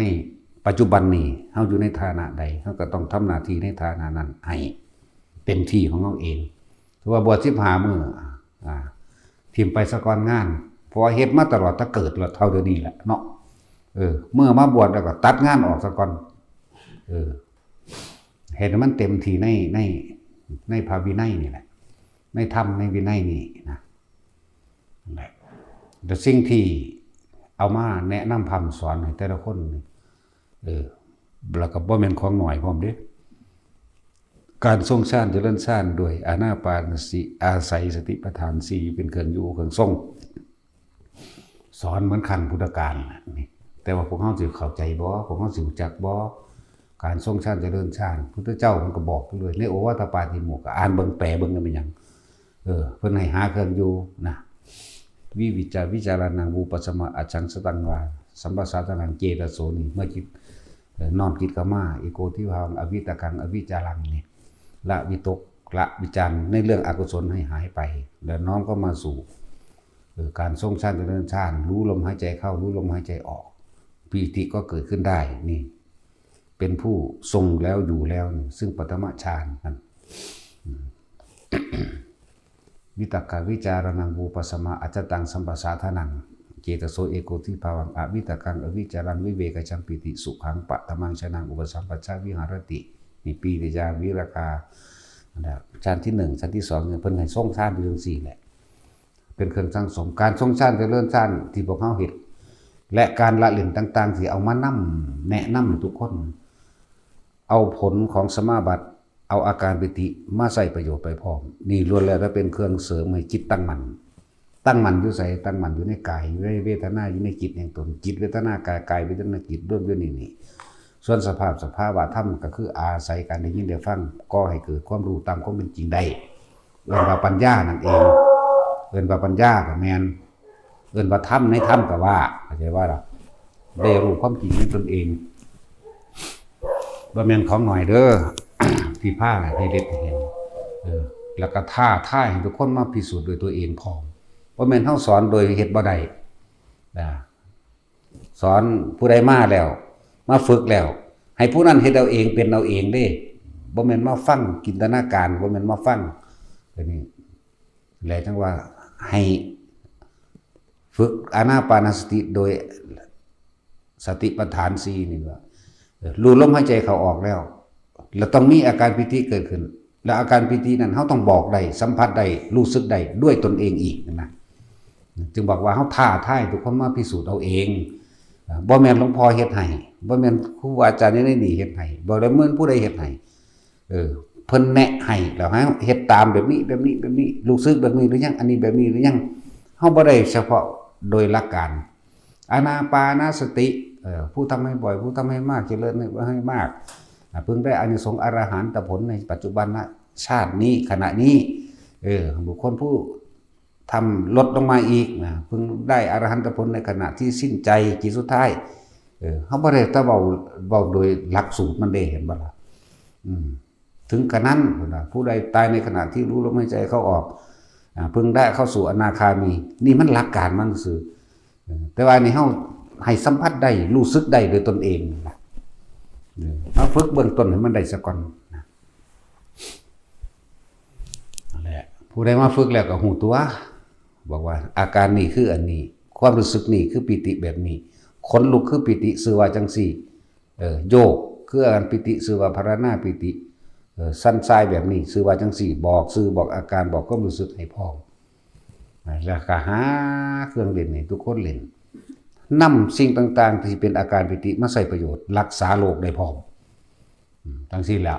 ปัจจุบันนี้ เฮาอยู่ในฐานะใด เฮาก็ต้องทำหน้าที่ในฐานะนั้นให้เต็มที่ของเฮาเอง ถือว่าบวชสิบห้ามื้อ อ่า ถิ่มไปซะก่อนงาน เพราะว่าเฮ็ดมาตลอด แต่เกิดแล้วเท่าเดี๋ยวนี้แหละเนาะ เออ เมื่อมาบวชแล้วก็ตัดงานออกซะก่อน เออ เฮ็ดให้มันเต็มที่ใน ใน ในพระวินัยนี่แหละ ในธรรมในวินัยนี่นะ นั่นแหละ แต่สิ่งที่เอามาแนะนำพร่ำสอนให้แต่ละคนนี่ เออ แล้วก็บ่แม่นของน้อยพร้อมเด้ การทรงฌานเจริญฌานด้วยอานาปานสติ อาศัยสติปัฏฐานสี่เป็นเครื่องอยู่เครื่องทรง สอนเหมือนขั้นพุทธกาลน่ะนี่ แต่ว่าพวกเฮาสิเข้าใจบ่ พวกเฮาสิรู้จักบ่ การทรงฌานเจริญฌาน พุทธเจ้ามันก็บอกอยู่เลย ในโอวาทปาติโมกข์ ก็อ่านเบิ่ง แปลเบิ่ง มันเป็นหยัง เออ เพิ่นให้หาเครื่องอยู่นะ วิวิจจาวิจารณัง วิปัสสมา อัจฉังสตังวา สัมปสาทานัง เจตโส นี่ เมื่อจิต เอ่อ น้อมจิตเข้ามา เอโกทิภาวัง อวิตกัง อวิจารัง นี่ ละวิตก ละวิจารณ์ในเรื่องอกุศลให้หายไป แล้วน้อมเข้ามาสู่ เอ่อ การทรงฌานเจริญฌาน รู้ลมหายใจเข้า รู้ลมหายใจออก ปีติก็เกิดขึ้นได้ นี่ เป็นผู้ทรงแล้วอยู่แล้วนี่ ซึ่งปฐมฌานนั่น อืม วิตกวิจารณัง วิปัสสมา อัจจตัง สัมปสาทานัง เจตโส เอโกทิภาวัง อวิตกัง อวิจารัง วิเวกจัง ปีติสุขัง ปฐมังฌานัง อุปสัมปัชฌาวิหารติ นี่ ปีติยาวิรากา อันนั้นฌานที่หนึ่ง ฌานที่สองเนี่ย เพิ่นให้ทรงฌานอยู่จังซี่แหละ เป็นเครื่องสั่งสม การทรงฌานเจริญฌานที่พวกเฮาเฮ็ด และการละเล่นต่างๆ ที่เอามานำ แนะนำให้ทุกคน เอาผลของสมาบัติ เอาอาการปีติมาใช้ประโยชน์ไปพร้อม นี่ล้วนแล้วแต่เป็นเครื่องเสริมให้จิตตั้งมั่น ตั้งมั่นอยู่ไส ตั้งมั่นอยู่ในกาย อยู่ในเวทนา อยู่ในจิตแห่งตน จิตเวทนากาย กายเวทนาจิต รวมอยู่นี่นี่ ส่วนสภาพสภาวะธรรมก็คืออาศัยการได้ยินได้ฟัง ก่อให้เกิดความรู้ตามความเป็นจริงได้ เอิ้นว่าปัญญานั่นเอง เอิ้นว่าปัญญาก็แม่น เอิ้นว่าธรรมในธรรมก็ว่า เข้าใจว่าล่ะ ได้รู้ความจริงในตนเอง บ่แม่นของน้อยเด้อ ที่พาให้เฮ็ดให้เห็น เออ แล้วก็ท้าทายให้ทุกคนมาพิสูจน์ด้วยตัวเองพร้อม บ่แม่นเฮาสอนโดยเฮ็ดบ่ได้ นะ สอนผู้ใดมาแล้ว มาฝึกแล้ว ให้ผู้นั้นเฮ็ดเอาเอง เป็นเอาเองเด้ บ่แม่นมาฟังจินตนาการ บ่แม่นมาฟัง อันนี้ แหละจังว่าให้ฝึกอานาปานสติโดยสติปัฏฐานสี่นี่ว่า เออ รู้ลมหายใจเข้าออกแล้ว แล้วต้องมีอาการปีติเกิดขึ้น แล้วอาการปีตินั้นเฮาต้องบอกได้ สัมผัสได้ รู้สึกได้ด้วยตนเองอีกนะ จึงบอกว่าเฮาท้าทายทุกคนมาพิสูจน์เอาเอง อ่า บ่แม่นหลวงพ่อเฮ็ดให้ บ่แม่นครูอาจารย์ในนี่เฮ็ดให้ บ่ได้แม่นผู้ใดเฮ็ดให้ เออ เพิ่นแนะให้ แล้วให้เฮ็ดตามแบบนี้ แบบนี้ แบบนี้ รู้สึกแบบนี้หรือยัง อันนี้แบบนี้หรือยัง เฮาบ่ได้เฉพาะโดยหลักการ อานาปานสติ เอ่อ ผู้ทำให้บ่อย ผู้ทำให้มาก เจริญให้มาก อ่า เพิ่งได้อานิสงส์อรหันตผลในปัจจุบันนะ ชาตินี้ ขณะนี้ เออ บุคคลผู้ทำลดลงมาอีกนะ เพิ่งได้อรหันตผลในขณะที่สิ้นใจ จิตสุดท้าย เออ เฮาบ่ได้แต่เว้า เว้าโดยหลักสูตรมันเด้ เห็นบ่ล่ะ อืม ถึงขนาดนั้นพุ้นน่ะ ผู้ใดตายในขณะที่รู้ลมหายใจเข้าออก อ่า เพิ่งได้เข้าสู่อนาคามี นี่มันหลักการมันซื่อ เออ แต่ว่านี่เฮาให้สัมผัสได้ รู้สึกได้โดยตนเองนะ เออ มาฝึกเบื้องต้นให้มันได้ซะก่อนนะ นั่นแหละ ผู้ใดมาฝึกแล้วก็ฮู้ตัว บอกว่าอาการนี้คืออันนี้ ความรู้สึกนี้คือปีติแบบนี้ ขนลุกคือปีติ ซื่อว่าจังซี่ เออ โยก คืออาการปีติชื่อว่าพาราณาปีติ เอ่อ สั่นทรายแบบนี้ชื่อว่าจังซี่ บอกชื่อ บอกอาการ บอกความรู้สึกให้พร้อม แล้วก็หาเครื่องเล่นให้ทุกคนเล่น นำสิ่งต่างๆ ที่เป็นอาการปีติมาใช้ประโยชน์ รักษาโรคได้พร้อม อืม จังซี่แหละ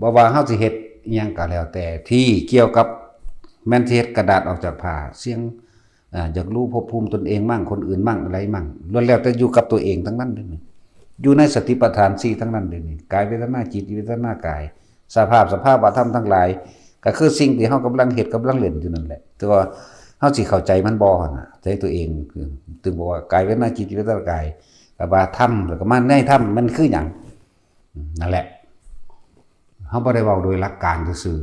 บ่ว่าเฮาสิเฮ็ดอิหยังก็แล้วแต่ ที่เกี่ยวกับ แม่นสิเฮ็ดกระดาษออกจากผ้า เสี่ยง อ่า อยากรู้ภพภูมิตนเองมั่ง คนอื่นมั่ง อะไรมั่ง ล้วนแล้วแต่อยู่กับตัวเองทั้งนั้นเด้นี่ อยู่ในสติปัฏฐานสี่ทั้งนั้นเด้นี่ กายเวทนาจิต เวทนากาย สภาพ สภาวะธรรมทั้งหลาย ก็คือสิ่งที่เฮากำลังเฮ็ด กำลังเล่นอยู่นั่นแหละ แต่ว่าเฮาสิเข้าใจมันบ่หั่นน่ะ ใจตัวเอง คือ ถึงบอกว่ากายเวทนาจิต เวทนากาย ก็ว่าธรรม แล้วก็มาในธรรมมันคือหยัง นั่นแหละ เฮาบ่ได้เว้าโดยหลักการซื่อ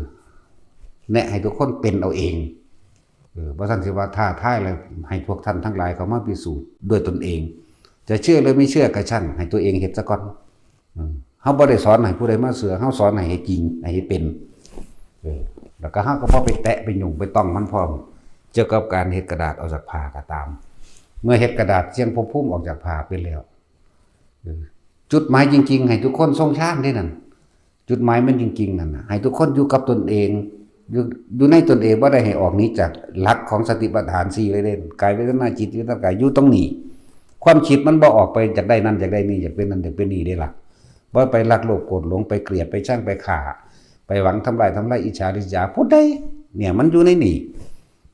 ๆ แนะให้ทุกคนเป็นเอาเอง เออ บ่ซั้นสิว่าท้าทายแล้วให้พวกท่านทั้งหลายเข้ามาพิสูจน์ด้วยตนเอง จะเชื่อหรือไม่เชื่อก็ช่าง ให้ตัวเองเฮ็ดซะก่อน อืม เฮาบ่ได้สอนให้ผู้ใดมาเชื่อ เฮาสอนให้เฮ็ดจริง ให้เฮ็ดเป็น เออ แล้วก็เฮาก็บ่ไปแตะไปยุ่งไปต้องมันพร้อม เกี่ยวกับการเฮ็ดกระดาษออกจากผ้าก็ตาม เมื่อเฮ็ดกระดาษเสี่ยงภพภูมิออกจากผ้าไปแล้ว เออ จุดหมายจริงๆ ให้ทุกคนทรงฌานเด้นั่น จุดหมายมันจริงๆ นั่นน่ะ ให้ทุกคนอยู่กับตนเอง อยู่ อยู่ในตนเอง บ่ได้ให้ออกหนีจากหลักของสติปัฏฐานสี่เลยเด้ กายเวทนาจิต เวทนากาย อยู่ตรงนี้ ความคิดมันบ่ออกไปอยากได้นั่น อยากได้นี่ อยากเป็นนั่น อยากเป็นนี่เด้ล่ะ บ่ไปรักโลภโกรธหลง ไปเกลียด ไปชัง ไปฆ่า ไปหวังทำลาย ทำลาย อิจฉาริษยา ผู้ใด เนี่ย มันอยู่ในนี่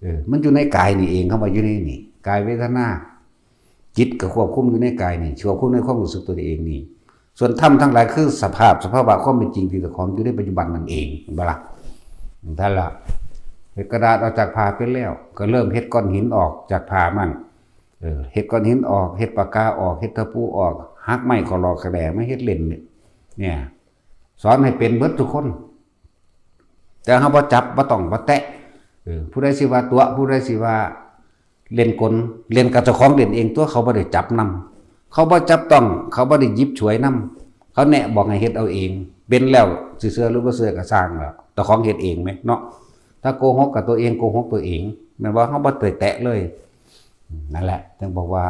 เออ มันอยู่ในกายนี่เอง คำว่าอยู่ในนี่ กายเวทนา จิตก็ควบคุมอยู่ในกายนี่ ควบคุมในความรู้สึกตัวเองนี่ ส่วนธรรมทั้งหลายคือสภาพ สภาวะความเป็นจริงที่เจ้าของอยู่ในปัจจุบันนั่นเอง เห็นบ่ล่ะ? นั่นละ เฮ็ดกระดาษออกจากผ้าไปแล้ว ก็เริ่มเฮ็ดก้อนหินออกจากผ้ามั่ง เออ เฮ็ดก้อนหินออก เฮ็ดปากกาออก เฮ็ดตะปูออก หักไม้ขอหลอกขะแหล่มาเฮ็ดเล่นเนี่ย เนี่ย สอนให้เป็นเบิดทุกคน แต่เฮาบ่จับ บ่ต้อง บ่แตะ เออ ผู้ใดสิว่าตั๋ว ผู้ใดสิว่าเล่นกล เล่นกับเจ้าของเล่นเองตั๋ว เขาบ่ได้จับนำ เขาบ่จับต้อง เขาบ่ได้หยิบฉวยนำ เขาแนะบอกให้เฮ็ดเอาเอง เป็นแล้วสิเชื่อหรือบ่เชื่อก็ซ่างแล้ว เจ้าของเฮ็ดเองแหมเนาะ ถ้าโกหกก็ตัวเองโกหกตัวเอง แม่นบ่ เฮาบ่ได้แตะเลย นั่นแหละ จึงบอกว่า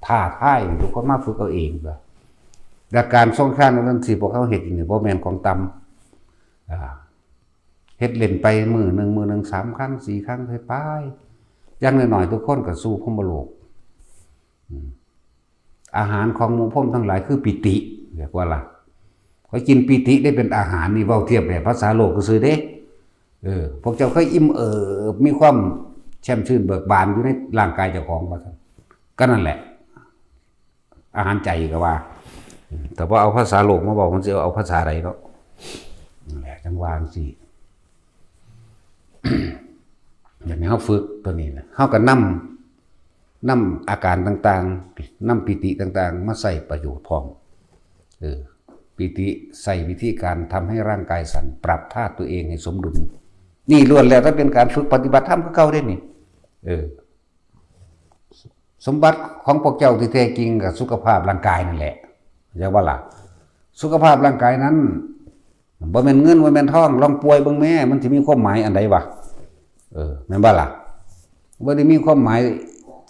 ท้าทายให้ทุกคนมาฝึกเอาเองเด้อ และการทรงฌานนั้นที่พวกเขาเฮ็ดอยู่นี่บ่แม่นของต่ำ อ่า เฮ็ดเล่นไปมื้อหนึ่ง มื้อหนึ่งสามครั้ง สี่ครั้งไป อย่างน้อยๆ ทุกคนก็สู่พรหมโลก อืม อาหารของหมู่พรหมทั้งหลายคือปีติ เรียกว่าล่ะ ข้อยกินปีติได้เป็นอาหาร นี่เว้าเทียบแบบภาษาโลกซื่อๆ เด้ เออ พวกเจ้าเคยอิ่มเอิบ มีความแช่มชื่นเบิกบานอยู่ในร่างกายเจ้าของว่าซั่น ก็นั่นแหละ อาหารใจก็ว่า แต่ว่าเอาภาษาโลกมาบอก มันสิเอาภาษาใดเนาะ นั่นแหละ จังว่าจังซี้ อย่างนี้เฮาฝึกตัวนี้นะ เฮาก็นำ นำอาการต่างๆ นำปีติต่างๆ มาใช้ประโยชน์พร้อม เออ ปีติใช้วิธีการทำให้ร่างกายสั่น ปรับธาตุตัวเองให้สมดุล นี่ล้วนแล้วแต่เป็นการฝึกปฏิบัติธรรมคือเก่าเด้นี่ เออ สมบัติของพวกเจ้าที่แท้จริงก็สุขภาพร่างกายนั่นแหละ เข้าใจบ่ล่ะ สุขภาพร่างกายนั้น บ่แม่นเงิน บ่แม่นทอง ลองป่วยเบิ่งแหม มันสิมีความหมายอันใดวะ เออ แม่นบ่ล่ะ บ่ได้มีความหมาย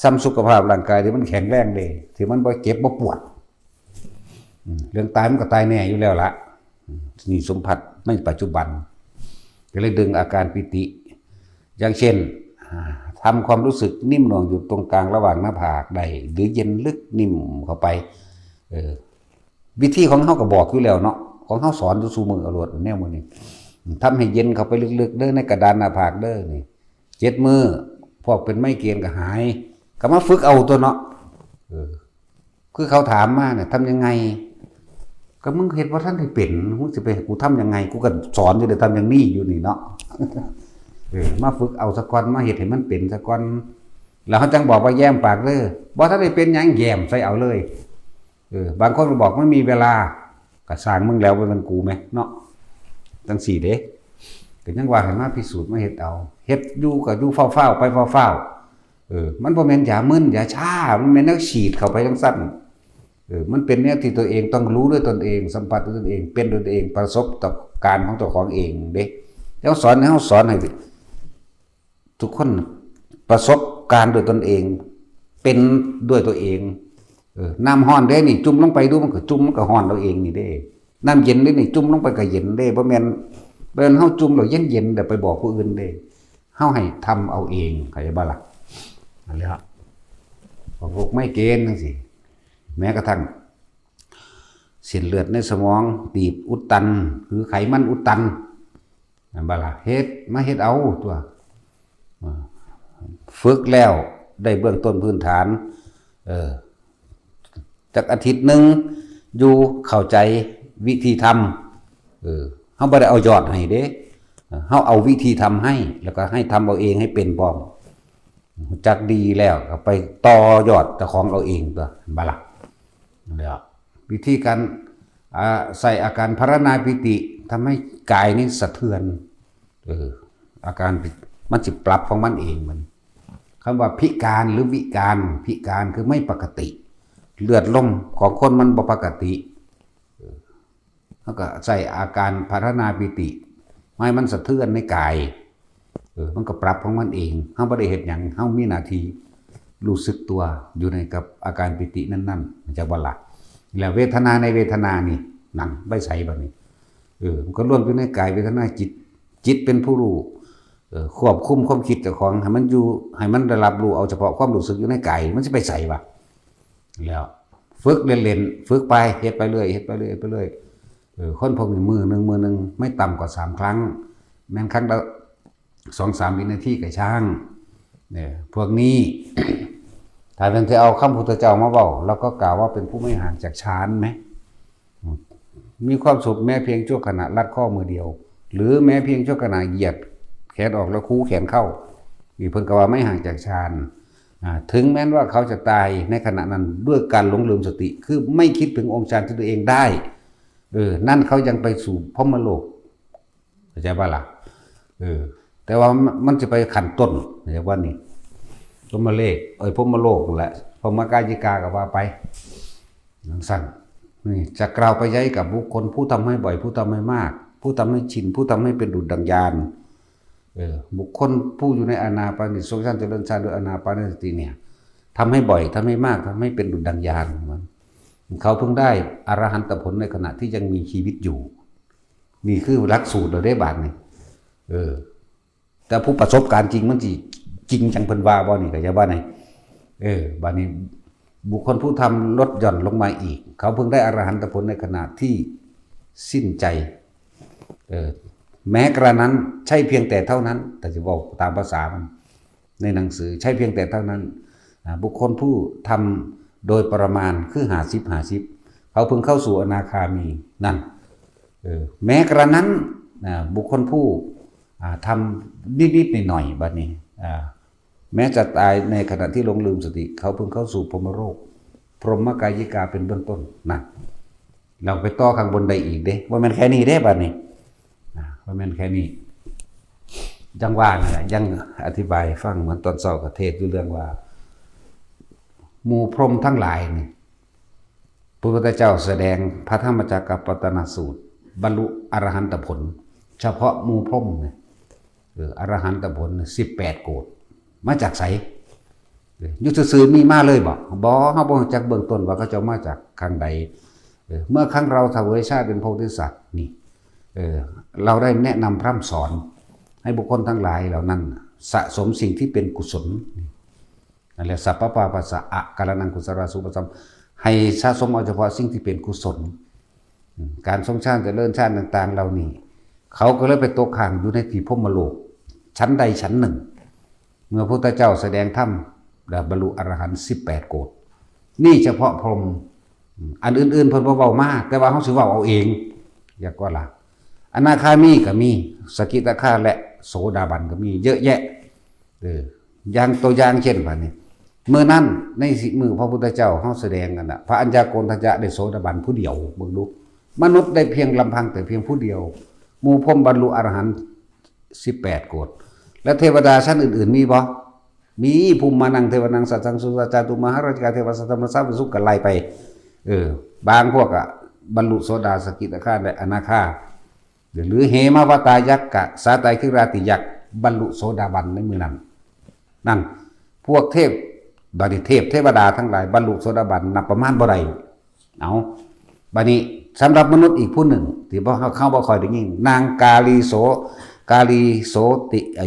ส่ำสุขภาพร่างกายที่มันแข็งแรงเด้ ที่มันบ่เจ็บบ่ปวด อืม เรื่องตายมันก็ตายแน่อยู่แล้วล่ะ อืม นี่สมบัติในปัจจุบัน ก็เลยดึงอาการปีติ อย่างเช่น อ่า ทำความรู้สึกนิ่มนวลอยู่ตรงกลางระหว่างหน้าผากได้ หรือเย็นลึกนิ่มเข้าไป เออ วิธีของเฮาก็บอกอยู่แล้วเนาะ ของเฮาสอนอยู่ซุมื้อเอาโลดแนวมื้อนี้ ทำให้เย็นเข้าไปลึกๆ เด้อ ในกระดานหน้าผากเด้อนี่ เจ็ดมื้อ พวกเป็นไมเกรนก็หาย ก็มาฝึกเอาตัวเนาะ เออ คือเขาถามมาเนี่ย ทำยังไง ก็มึงเฮ็ดบ่ทันได้เป็น มึงสิไปให้กูทำยังไง กูก็สอนอยู่เด้อ ทำอย่างนี้อยู่นี่เนาะ เออ มาฝึกเอาซะก่อน มาเฮ็ดให้มันเป็นซะก่อน แล้วเฮาจั่งบอกว่าแย้มปากเด้อ บ่ทันได้เป็นหยัง แย้มใส่เอาเลย เออ บางคนก็บอกไม่มีเวลา ก็ซ่างมึงแล้ว บ่แม่นกูแหมเนาะ จั่งซี้เด้ ก็ยังว่าให้มาพิสูจน์ มาเฮ็ดเอา เฮ็ดอยู่ก็อยู่ฟ้าวๆ ไปฟ้าวๆ เออ มันบ่แม่นยามึนยาชา มันแม่นแนวฉีดเข้าไปจั่งซั้น เออ มันเป็นแนวที่ตัวเองต้องรู้ด้วยตนเอง สัมผัสด้วยตนเอง เป็นด้วยตนเอง ประสบกับการของเจ้าของเองเด้ แล้วสอนให้เฮาสอนให้ทุกคนประสบการณ์ด้วยตนเอง เป็นด้วยตัวเอง เออ น้ำฮ้อนเด้นี่ จุ่มลงไปดู มันก็จุ่ม มันก็ฮ้อนเอาเองนี่เด้ น้ำเย็นเด้นี่ จุ่มลงไปก็เย็นเด้ บ่แม่น บ่แม่นเฮาจุ่มแล้วเย็นๆ เดี๋ยวไปบอกผู้อื่นเด้ เฮาให้ทำเอาเอง เข้าใจบ่ล่ะ? นั่นแหละ พวกไมเกรนจังซี้ แม้กระทั่ง เส้นเลือดในสมองตีบอุดตัน หรือไขมันอุดตัน นั่นบ่ล่ะ เฮ็ด มาเฮ็ดเอาตัว อ่า ฝึกแล้วได้เบื้องต้นพื้นฐาน เออ จักอาทิตย์หนึ่ง อยู่เข้าใจวิธีทำ เออ เฮาบ่ได้เอายอดให้เด้ เฮาเอาวิธีทำให้ แล้วก็ให้ทำเอาเองให้เป็นพร้อม รู้จักดีแล้วก็ไปต่อยอดเจ้าของเอาเองตัว เห็นบ่ล่ะ? แล้ววิธีการ อ่า ใส่อาการพารานาปิติ ทำให้กายนี่สะเทือน เออ อาการมันสิปรับของมันเองมัน คำว่าพิการหรือวิการ พิการคือไม่ปกติ เลือดลมของคนมันบ่ปกติ เฮาก็ใส่อาการพารานาปิติ ให้มันสะเทือนในกาย เออ มันก็ปรับของมันเอง เฮาบ่ได้เฮ็ดหยัง เฮามีหน้าที่รู้สึกตัวอยู่ในกับอาการปิตินั้นๆ จักบ่ล่ะ? แล้วเวทนาในเวทนานี่ นั่น ไปใส่บัดนี้ เออ มันก็รวมอยู่ในกายเวทนาจิต จิตเป็นผู้รู้ เออ ควบคุมความคิดเจ้าของ ให้มันอยู่ ให้มันได้รับรู้เอาเฉพาะความรู้สึกอยู่ในกาย มันสิไปใส่วะ? แล้วฝึกเล่นๆ ฝึกไป เฮ็ดไปเรื่อย เฮ็ดไปเรื่อย เฮ็ดไปเรื่อย เออ คนพวกนี้มื้อหนึ่ง มื้อหนึ่งไม่ต่ำกว่าสามครั้ง แม้นครั้งละสองสามวินาทีก็ช่าง เนี่ย พวกนี้ ถ้าเพิ่นสิเอาคำพุทธเจ้ามาเว้า เราก็กล่าวว่าเป็นผู้ไม่ห่างจากฌานไหม? อืม มีความสุขแม้เพียงชั่วขณะลัดข้อมือเดียว หรือแม้เพียงชั่วขณะเหยียดแขนออกแล้วคูแขนเข้า นี่เพิ่นก็ว่าไม่ห่างจากฌาน อ่า ถึงแม้นว่าเขาจะตายในขณะนั้นด้วยการหลงลืมสติ คือไม่คิดถึงองค์ฌานที่ตัวเองได้ เออ นั่นเขายังไปสู่พรหมโลก เข้าใจบ่ล่ะ? เออ แต่ว่ามัน มันจะไปขั้นต้น เรียกว่านี่ พรหมเลข เอ้ย พรหมโลกนั่นแหละ พรหมกายิกาก็ว่าไป จั่งซั้น นี่จะกล่าวไปใหญ่กับบุคคลผู้ทำให้บ่อย ผู้ทำให้มาก ผู้ทำให้ชิน ผู้ทำให้เป็นดุจดังญาณ เออ บุคคลผู้อยู่ในอานาปานสติ ทรงฌานเจริญฌานด้วยอานาปานสติเนี่ย ทำให้บ่อย ทำให้มาก ทำให้เป็นดุจดังญาณของมัน เขาเพิ่งได้อรหันตผลในขณะที่ยังมีชีวิตอยู่ นี่คือหลักสูตรเราได้บาดนี่ เออ แต่ผู้ประสบการณ์จริงมันสิจริงจังเพิ่นว่าบ่นี่ ก็จะว่าไง เออ บาดนี้ บุคคลผู้ทำลดหย่อนลงมาอีก เขาเพิ่งได้อรหันตผลในขณะที่สิ้นใจ เออ แม้กระนั้น ใช่เพียงแต่เท่านั้น แต่จะบอกตามภาษามัน ในหนังสือ ใช่เพียงแต่เท่านั้น อ่า บุคคลผู้ทำโดยประมาณคือห้าสิบ ห้าสิบ เขาเพิ่งเข้าสู่อนาคามีนั่น เออ แม้กระนั้น อ่า บุคคลผู้ อ่า ทำนิดๆ หน่อยๆ บัดนี้ อ่า แม้จะตายในขณะที่หลงลืมสติ เขาเพิ่งเข้าสู่พรหมโลก พรหมกายิกาเป็นเบื้องต้น นั่น เราไปต่อข้างบนได้อีกเด้ บ่แม่นแค่นี้เด้ บัดนี้ อ่า บ่แม่นแค่นี้ จั่งว่านั่นแหละ ยังอธิบายให้ฟัง เหมือนตอนเช้าก็เทศน์อยู่เรื่องว่า หมู่พรหมทั้งหลายนี่ พระพุทธเจ้าแสดงพระธรรมจักรกัปปวัตตนสูตร บรรลุอรหันตผล เฉพาะหมู่พรหมเนี่ย เออ อรหันตผลเนี่ย สิบแปดโกฏ มาจากไส? เออ อยู่ซื่อๆ มีมาเลยบ่? บ่ เฮาบ่รู้จักเบื้องต้นว่าเขาเจ้ามาจากข้างใด เออ เมื่อครั้งเราเสวยชาติเป็นพระโพธิสัตว์นี่ เออ เราได้แนะนำพร่ำสอนให้บุคคลทั้งหลายเหล่านั้นสะสมสิ่งที่เป็นกุศล นั่นแหละ สัพพะปาปัสสะอะการะณังกุศลาสุปสัม ให้สะสมเอาเฉพาะสิ่งที่เป็นกุศล อืม การทรงฌานเจริญฌานต่างๆ เหล่านี้ เขาก็เลยไปตกค้างอยู่ในที่พรหมโลก ชั้นใดชั้นหนึ่ง เมื่อพระพุทธเจ้าแสดงธรรม แล้วบรรลุอรหันต์สิบแปดโกฏ นี่เฉพาะพรหม อืม อันอื่นๆ เพิ่นบ่เว้ามา แต่ว่าเฮาสิเว้าเอาเอง อยากว่าล่ะ อนาคามีก็มี สกิทาคาและโสดาบันก็มี เยอะแยะ เออ อย่างตัวอย่างเช่นบัดนี้ มื้อนั้นในสิมื้อพระพุทธเจ้าเฮาแสดงกันน่ะ พระอัญญาโกณฑัญญะได้โสดาบันผู้เดียว เบิ่งดู มนุษย์ได้เพียงลำพังแต่เพียงผู้เดียว หมู่พรหมบรรลุอรหันต์สิบแปดโกฏ และเทวดาชั้นอื่นๆ มีบ่? มี ภูมิมานังเทวานังสัตถังสุราจาตุมหาราชิกาเทวาสัตธรรมสาวิสุกก็ไล่ไป เออ บางพวกอะบรรลุโสดาสกิทาคาและอนาคา หรือเหมาวตายักษ์กะสาไตคิราติยักษ์ บรรลุโสดาบันในมื้อนั้น นั่น พวกเทพ บาดนี้เทพเทวดาทั้งหลายบรรลุโสดาบันนับประมาณบ่ได้ เอา บาดนี้สำหรับมนุษย์อีกผู้หนึ่ง ที่บ่ เฮาบ่ค่อยได้ยิน นางกาลีโส กาลีโสติ ไอ้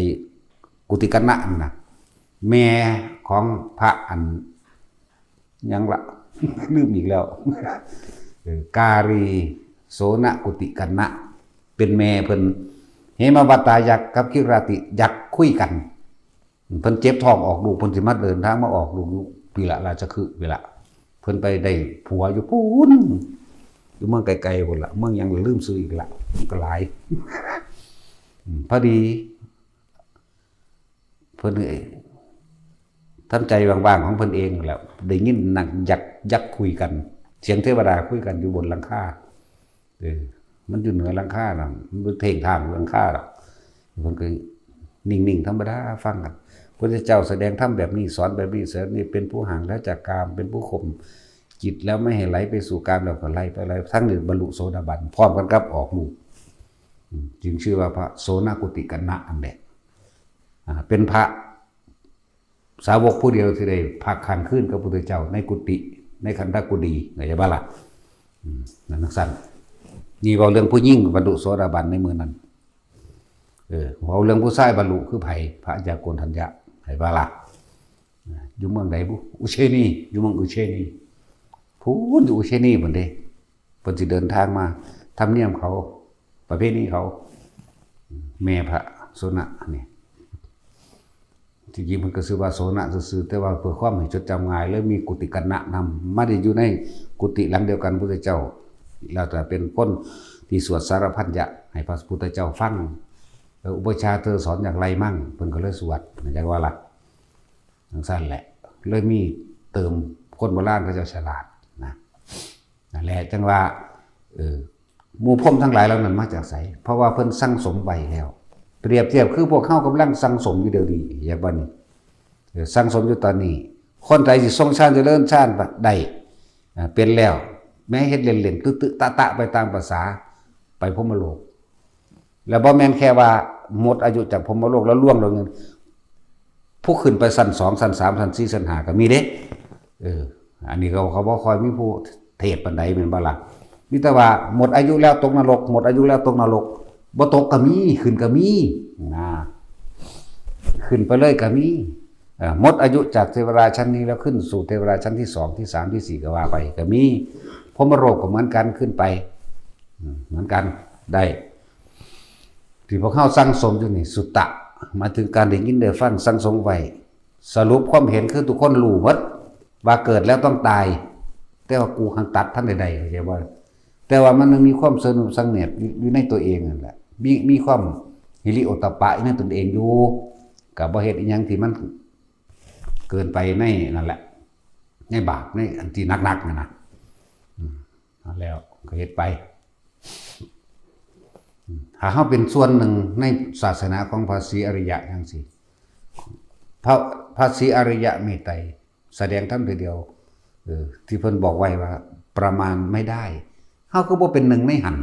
กุติกัณณะนั่นนะ แม่ของพระอัน หยังละ ลืมอีกแล้ว เออ กาลีโสนกุติกัณณะ เป็นแม่เพิ่น เหมวัตตายักษ์กับคิราติยักษ์คุยกัน เพิ่นเจ็บท้องออกลูก เพิ่นสิมาเดินทางมาออกลูกอยู่พีละราชคฤห์พีละ เพิ่นไปได้ผัวอยู่พุ้น อยู่เมืองไกลๆพุ้นละ เมืองหยังลืมชื่ออีกละ ก็หลาย อืม พอดี เพิ่นเอ้ย ทำใจว่างๆของเพิ่นเองแหละ ได้ยินนักยักษ์ ยักษ์คุยกัน เสียงเทวดาคุยกันอยู่บนหลังคา เออ มันอยู่เหนือหลังคาน่ะ มันบ่เท่งทางหลังคาดอก เพิ่นก็นิ่งๆธรรมดาฟังกัน พระพุทธเจ้าแสดงธรรมแบบนี้ สอนแบบนี้ สอนนี่ เป็นผู้ห่างไกลจากกาม เป็นผู้ข่มจิตแล้วไม่ให้ไหลไปสู่กาม แล้วก็ไล่ไปไล่ ทั้งนี้บรรลุโสดาบัน พร้อมกันกับออกลูก อืม จึงชื่อว่าพระโสนกุติกัณณะนั่นแหละ อ่า เป็นพระสาวกผู้เดียวที่ได้พักค้างคืนกับพระพุทธเจ้าในกุฏิ ในคันธกุฎี เข้าใจบ่ล่ะ อืม นั่นจั่งซั้น นี่เว้าเรื่องผู้หญิงบรรลุโสดาบันในมื้อนั้น เออ เว้าเรื่องผู้ชายบรรลุคือไผ พระยาโกณฑัญญะ เข้าใจบ่ล่ะ อ่า อยู่เมืองใดบุ อุเชนี อยู่เมืองอุเชนี พู้นอยู่อุเชนีพุ้นเด้ เพิ่นสิเดินทางมา ธรรมเนียมเขา ประเพณีเขา แม่พระโสนนี่ ที่จริงเพิ่นก็ชื่อว่าโสนซื่อๆ แต่ว่าเพื่อความให้จดจำง่าย เลยมีกุติกัณณะนำ มาได้อยู่ในกุฏิหลังเดียวกันพุทธเจ้า แล้วแต่เป็นคนที่สวดสารพัญญะให้พระพุทธเจ้าฟัง เออ อุปัชฌาย์เธอสอนอย่างไรมั่ง เพิ่นก็เลยสวด เข้าใจบ่ล่ะ จั่งซั้นแหละ เลยมีเติม คนโบราณเขาเจ้าฉลาดนะ นั่นแหละ จั่งว่า เออ หมู่พรหมทั้งหลายเหล่านั้นมาจากไส เพราะว่าเพิ่นสั่งสมไว้แล้ว เปรียบเทียบคือพวกเฮากำลังสั่งสมอยู่เดี๋ยวนี้ อยากว่านี่ เออ สั่งสมอยู่ตอนนี้ คนใดสิทรงฌานเจริญฌานได้ อ่า เป็นแล้ว แม้เฮ็ดเล่นๆ ตึ๊ๆ ตะๆ ไปตามประสา ไปพรหมโลก แล้วบ่แม่นแค่ว่าหมดอายุจากพรหมโลกแล้วล่วงลง ผู้ขึ้นไปชั้นสอง ชั้นสาม ชั้นสี่ ชั้นห้า ก็มีเด้ เออ อันนี้เขา เขาบ่ค่อยมีผู้เทศน์ปานใด แม่นบ่ล่ะ มีแต่ว่าหมดอายุแล้วตกนรก หมดอายุแล้วตกนรก บ่ตกก็มี ขึ้นก็มี นะ ขึ้นไปเลยก็มี เอ่อ หมดอายุจากเทวดาชั้นนี้แล้วขึ้นสู่เทวดาชั้นที่สอง ที่สาม ที่สี่ ก็ว่าไป ก็มี พรหมโลกก็เหมือนกัน ขึ้นไป อืม เหมือนกัน ได้ ที่พวกเฮาสั่งสมอยู่นี่ สุตตะ หมายถึงการได้ยินได้ฟังสั่งสมไว้ สรุปความเห็นคือทุกคนรู้หมดว่าเกิดแล้วต้องตาย แต่ว่ากูหังตัดทันได้ใด เข้าใจบ่ แต่ว่ามันมีความสงบเสงี่ยมอยู่ อยู่ในตัวเองนั่นแหละ มี มีความฮิริโอตตัปปะอยู่ในตนเองอยู่ ก็บ่เฮ็ดอิหยังที่มันเกินไปในนั่นแหละ ในบาป ในอันที่หนักๆนั่นนะ อืม เอาแล้วก็เฮ็ดไป อืม ถ้าเฮาเป็นส่วนหนึ่งในศาสนาของพระศรีอริยะจั่งซี้ พระ พระศรีอริยะเมตไตรแสดงธรรมทีเดียว เออ ที่เพิ่นบอกไว้ว่าประมาณไม่ได้ เฮาคือบ่เป็นหนึ่งในหั้น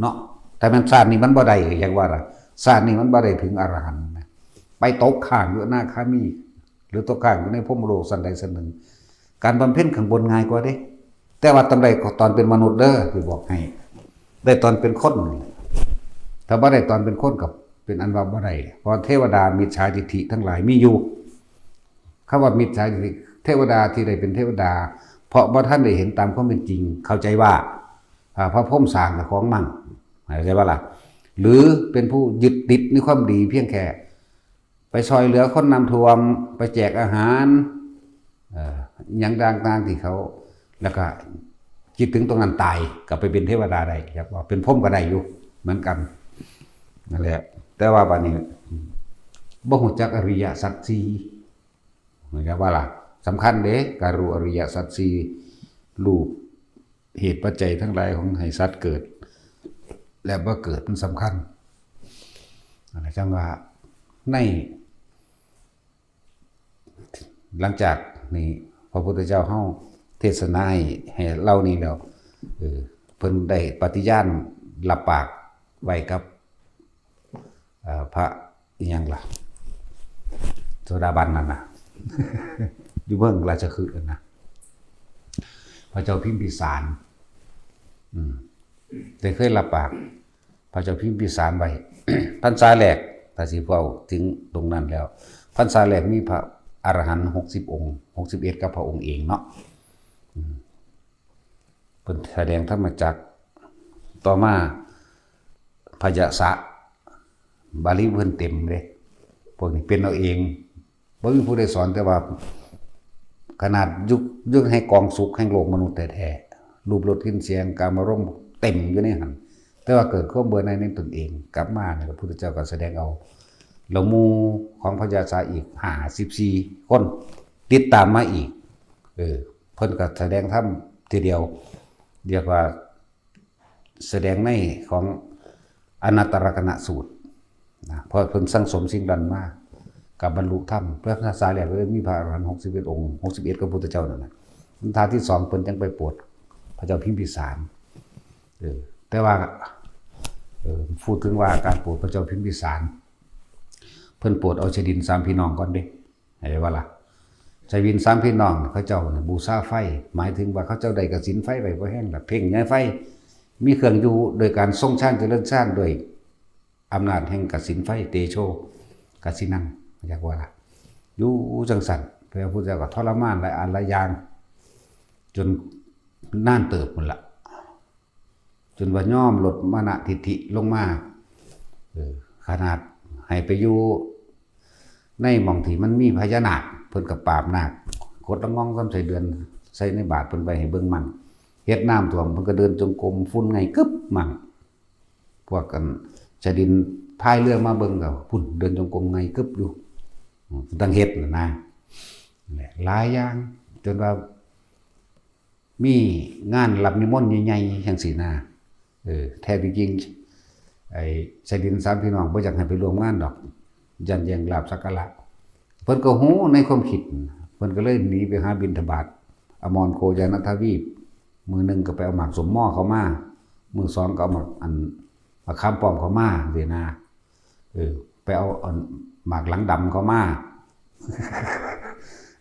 เนาะ แต่มันชาตินี้มันบ่ได้ อยากว่าล่ะ ชาตินี้มันบ่ได้ถึงอรหันต์นะ ไปตกค้างอยู่อนาคามี หรือตกค้างอยู่ในพรหมโลกชั้นใดชั้นหนึ่ง การบำเพ็ญข้างบนง่ายกว่าเด้ แต่ว่าต้องได้ตอนเป็นมนุษย์เด้อ สิบอกให้ ได้ตอนเป็นคนนี่แหละ ถ้าบ่ได้ตอนเป็นคนก็เป็นอันว่าบ่ได้ เพราะเทวดามิจฉาทิฏฐิทั้งหลายมีอยู่ คำว่ามิจฉาทิฏฐิ เทวดาที่ได้เป็นเทวดา เพราะบ่ทันได้เห็นตามความเป็นจริง เข้าใจว่า อ่า พระพรหมสร้างกับของมั่ง เข้าใจบ่ล่ะ หรือเป็นผู้ยึดติดในความดีเพียงแค่ ไปช่วยเหลือคนน้ำท่วม ไปแจกอาหาร เอ่อ หยังต่างๆที่เขา แล้วก็คิดถึงตรงนั้นตาย ก็ไปเป็นเทวดาได้ อยากว่าเป็นพรหมก็ได้อยู่เหมือนกัน นั่นแหละ แต่ว่าบัดนี้ บ่ฮู้จักอริยสัจสี่ เข้าใจบ่ล่ะ สำคัญเด้ การรู้อริยสัจสี่ รู้เหตุปัจจัยทั้งหลายของให้สัตว์เกิด และบ่เกิด มันสำคัญ อันนั้นจั่งว่า ใน หลังจากนี้พระพุทธเจ้าเฮาเทศนาให้ ให้เล่านี้แล้ว เออ เพิ่นได้ปฏิญาณรับปากไว้กับ เอ่อ พระอิหยังล่ะ โสดาบันนั่นน่ะ อยู่เมืองราชคฤห์นะ พระเจ้าพิมพิสาร อืม แต่เคยรับปากพระเจ้าพิมพิสารไว้ พรรษาแรก ถ้าสิเว้าถึงตรงนั้นแล้ว พรรษาแรกมีพระอรหันต์หกสิบองค์ หกสิบเอ็ด กับพระองค์เองเนาะ อืม เพิ่นแสดงธรรมจักร ต่อมาพยสะ บาลีเพิ่นเต็มเด้ พวกนี้เป็นเอาเอง บ่มีผู้ใดสอน แต่ว่าขนาดยุค ยุคแห่งกองสุขแห่งโลกมนุษย์แท้ๆ รูปรสกลิ่นเสียง กามารมณ์เต็มอยู่ในหั้น แต่ว่าเกิดความเบื่อหน่ายในตนเอง กลับมาเนี่ย พระพุทธเจ้าก็แสดงเอา แล้วหมู่ของพยสะอีกห้าสิบสี่คน ติดตามมาอีก เออ เพิ่นก็แสดงธรรมทีเดียว เรียกว่าแสดงในของอนัตตลกนสูตรนะ เพราะเพิ่นสั่งสมสิ่งนั้นมา กับบรรลุธรรม พระพรรษาแรกเลยมีพระอรหันต์หกสิบเอ็ดองค์ หกสิบเอ็ด กับพุทธเจ้านั่นนะ พรรษาที่สองเพิ่นจังไปโปรดพระเจ้าพิมพิสาร เออ แต่ว่า เออ พูดถึงว่าการโปรดพระเจ้าพิมพิสาร เพิ่นโปรดเอาชดินสามพี่น้องก่อนเด้ เห็นบ่ล่ะ ชดินสามพี่น้องเขาเจ้าน่ะบูชาไฟ หมายถึงว่าเขาเจ้าได้กสิณไฟไว้บ่แห้งละ เพ่งใหญ่ไฟ มีเครื่องอยู่โดยการทรงฌานเจริญฌานด้วยอำนาจแห่งกสิณไฟ เตโชกสิณัง อยากว่าล่ะ อยู่จังซั่น พระพุทธเจ้าก็ทรมานหลายอันหลายอย่าง จนนานเติบพุ้นละ จนว่ายอมลดมานะทิฏฐิลงมา เออ ขนาดให้ไปอยู่ในหม่องที่มันมีพญานาค เพิ่นก็ปราบนาค กดละงองซ้ำใส่เดือน ใส่ในบาตรเพิ่นไปให้เบิ่งมั่ง เฮ็ดน้ำท่วม เพิ่นก็เดินจงกรม ฝุ่นไงกึบมั่ง พวกกันชดินพายเรือมาเบิ่งก็พุ้นเดินจงกรมไงกึบอยู่ อืม ตั้งเฮ็ดน่ะนะ นั่นแหละ หลายอย่าง จนว่า มีงานรับนิมนต์ใหญ่ๆจังซี้นะ เออ แท้ที่จริง ไอ้ชดินสามพี่น้องบ่อยากให้ไปร่วมงานดอก ย้านแย่งลาภสักการะ เพิ่นก็ฮู้ในความคิด เพิ่นก็เลยหนีไปหาบิณฑบาต อมรโคยานทวีป มื้อหนึ่งก็ไปเอาหมากสมหม้อเข้ามา มื้อสองก็เอาหมากอัน หมากขามป้อมเข้ามาจังซี้นะ เออ ไปเอาอันหมากหลังดำเข้ามา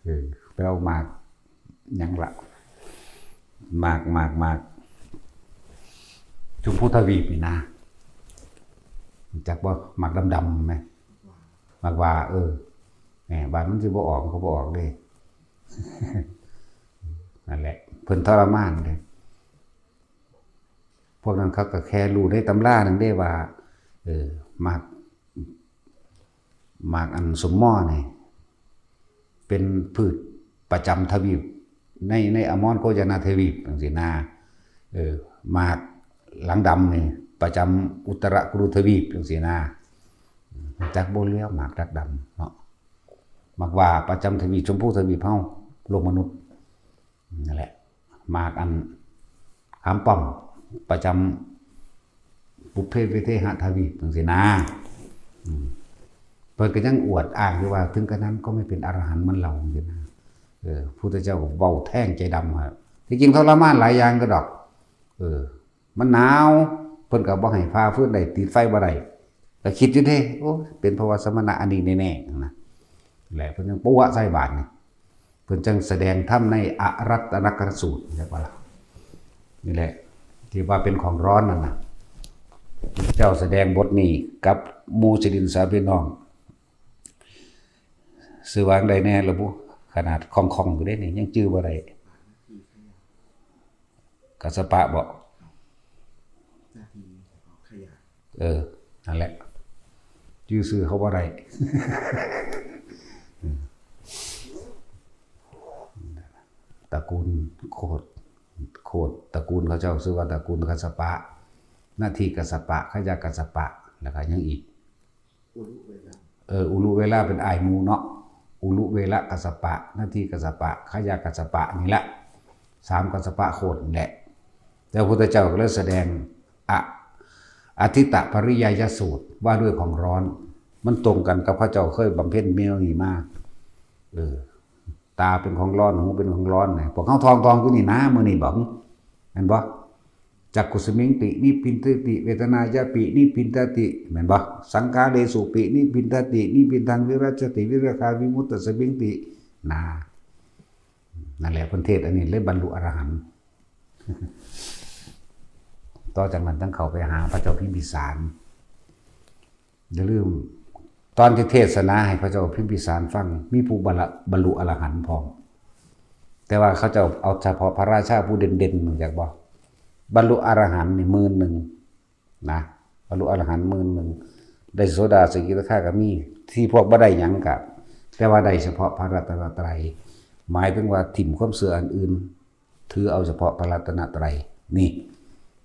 เออ ไปเอาหมากหยังละ หมาก หมาก หมากชมพูทวีปนี่นะ จักบ่ หมากดำๆไหม หมากว่า เออ แหม บาดมันสิบ่ออก มันก็บ่ออกเด้ นั่นแหละ เพิ่นทรมานเด้ พวกนั้นเขาก็แค่รู้ในตำรานั่นเด้ว่า เออ หมาก หมากอันสมหม้อนี่ เป็นพืชประจำทวีป ใน ในอมรโคยานาทวีปจังซี้นะ เออ หมากหลังดำนี่ ประจำอุตรกุรุทวีปจังซี้นะ จักบ่แล้วหมากดักดำเนาะ หมากว่าประจำทวีป ชมพูทวีปเฮา โลกมนุษย์ นั่นแหละ หมากอันขามป้อม ประจำปุพเพวิเทหทวีปจังซี้นะ อืม เพิ่นก็ยังอวดอ้างอยู่ว่า ถึงกระนั้นก็ไม่เป็นอรหันต์เหมือนเราจังซี้นะ เออ พุทธเจ้าก็เว้าแทงใจดำฮะ ที่จริงทรมานหลายอย่างก็ดอก เออ มันหนาว เพิ่นก็บ่ให้ผ่าฟืนได้ ติดไฟบ่ได้ ก็คิดอยู่เด้ โอ้ย เป็นเพราะว่าสมณะอันนี้แน่ๆนะ แหละ เพิ่นยังปวะใส่บาดนี่ เพิ่นจังแสดงธรรมในอรัตตนกสูตร เรียกว่าล่ะ นี่แหละ ที่ว่าเป็นของร้อนนั่นน่ะ เจ้าแสดงบทนี้กับหมู่ชดินสามพี่น้อง ชื่อว่าจั่งใดแน่ล่ะบุ ขนาดคล่องๆอยู่เด้นี่ ยังจื่อบ่ได้ กัสสปะบ่ นาทีขยาย เออ นั่นแหละ จื่อชื่อเขาบ่ได้ ตระกูลโคตร โคตร ตระกูลเขาเจ้าชื่อว่าตระกูลกัสสปะ นาทีกัสสปะ ขยะกัสสปะ แล้วก็ยังอีก อุรุเวลา เออ อุรุเวลาเป็นอ้ายหมู่เนาะ อุรุเวลากัสสปะ นาทีกัสสปะ ขยะกัสสปะนี่แหละ สามกัสสปะโคตรนี่แหละ แต่พระพุทธเจ้าก็เลยแสดงอะ อทิตตปริยายสูตร ว่าด้วยของร้อน มันตรงกันกับเขาเจ้าเคยบำเพ็ญแนวนี้มา เออ ตาเป็นของร้อน หูเป็นของร้อนเนี่ย พวกเขาทองทองอยู่นี่นะ มื้อนี้บ่ แม่นบ่ จักขุสมิงปิ นิพพินทติ เวทนายาปิ นิพพินทติ แม่นบ่ สังขาเรสุปิ นิพพินทติ นิพพินทังวิรัจจติ วิราคาวิมุตตสมิงปิ นะ นั่นแหละเพิ่นเทศน์อันนี้เลยบรรลุอรหันต์ ต่อจากนั้นจั่งเข้าไปหาพระเจ้าพิมพิสาร อย่าลืม ตอนที่เทศนาให้พระเจ้าพิมพิสารฟัง มีผู้บรรลุบรรลุอรหันต์พร้อม แต่ว่าเขาเจ้าเอาเฉพาะพระราชาผู้เด่นๆ รู้จักบ่ บรรลุอรหันต์นี่หมื่นหนึ่งนะ บรรลุอรหันต์หมื่นหนึ่ง ได้โสดาสกิทาคาก็มี ที่พวกบ่ได้หยังกะ แต่ว่าได้เฉพาะพระรัตนตรัย หมายถึงว่าถิ่มความเชื่ออันอื่น ถือเอาเฉพาะพระรัตนตรัย นี่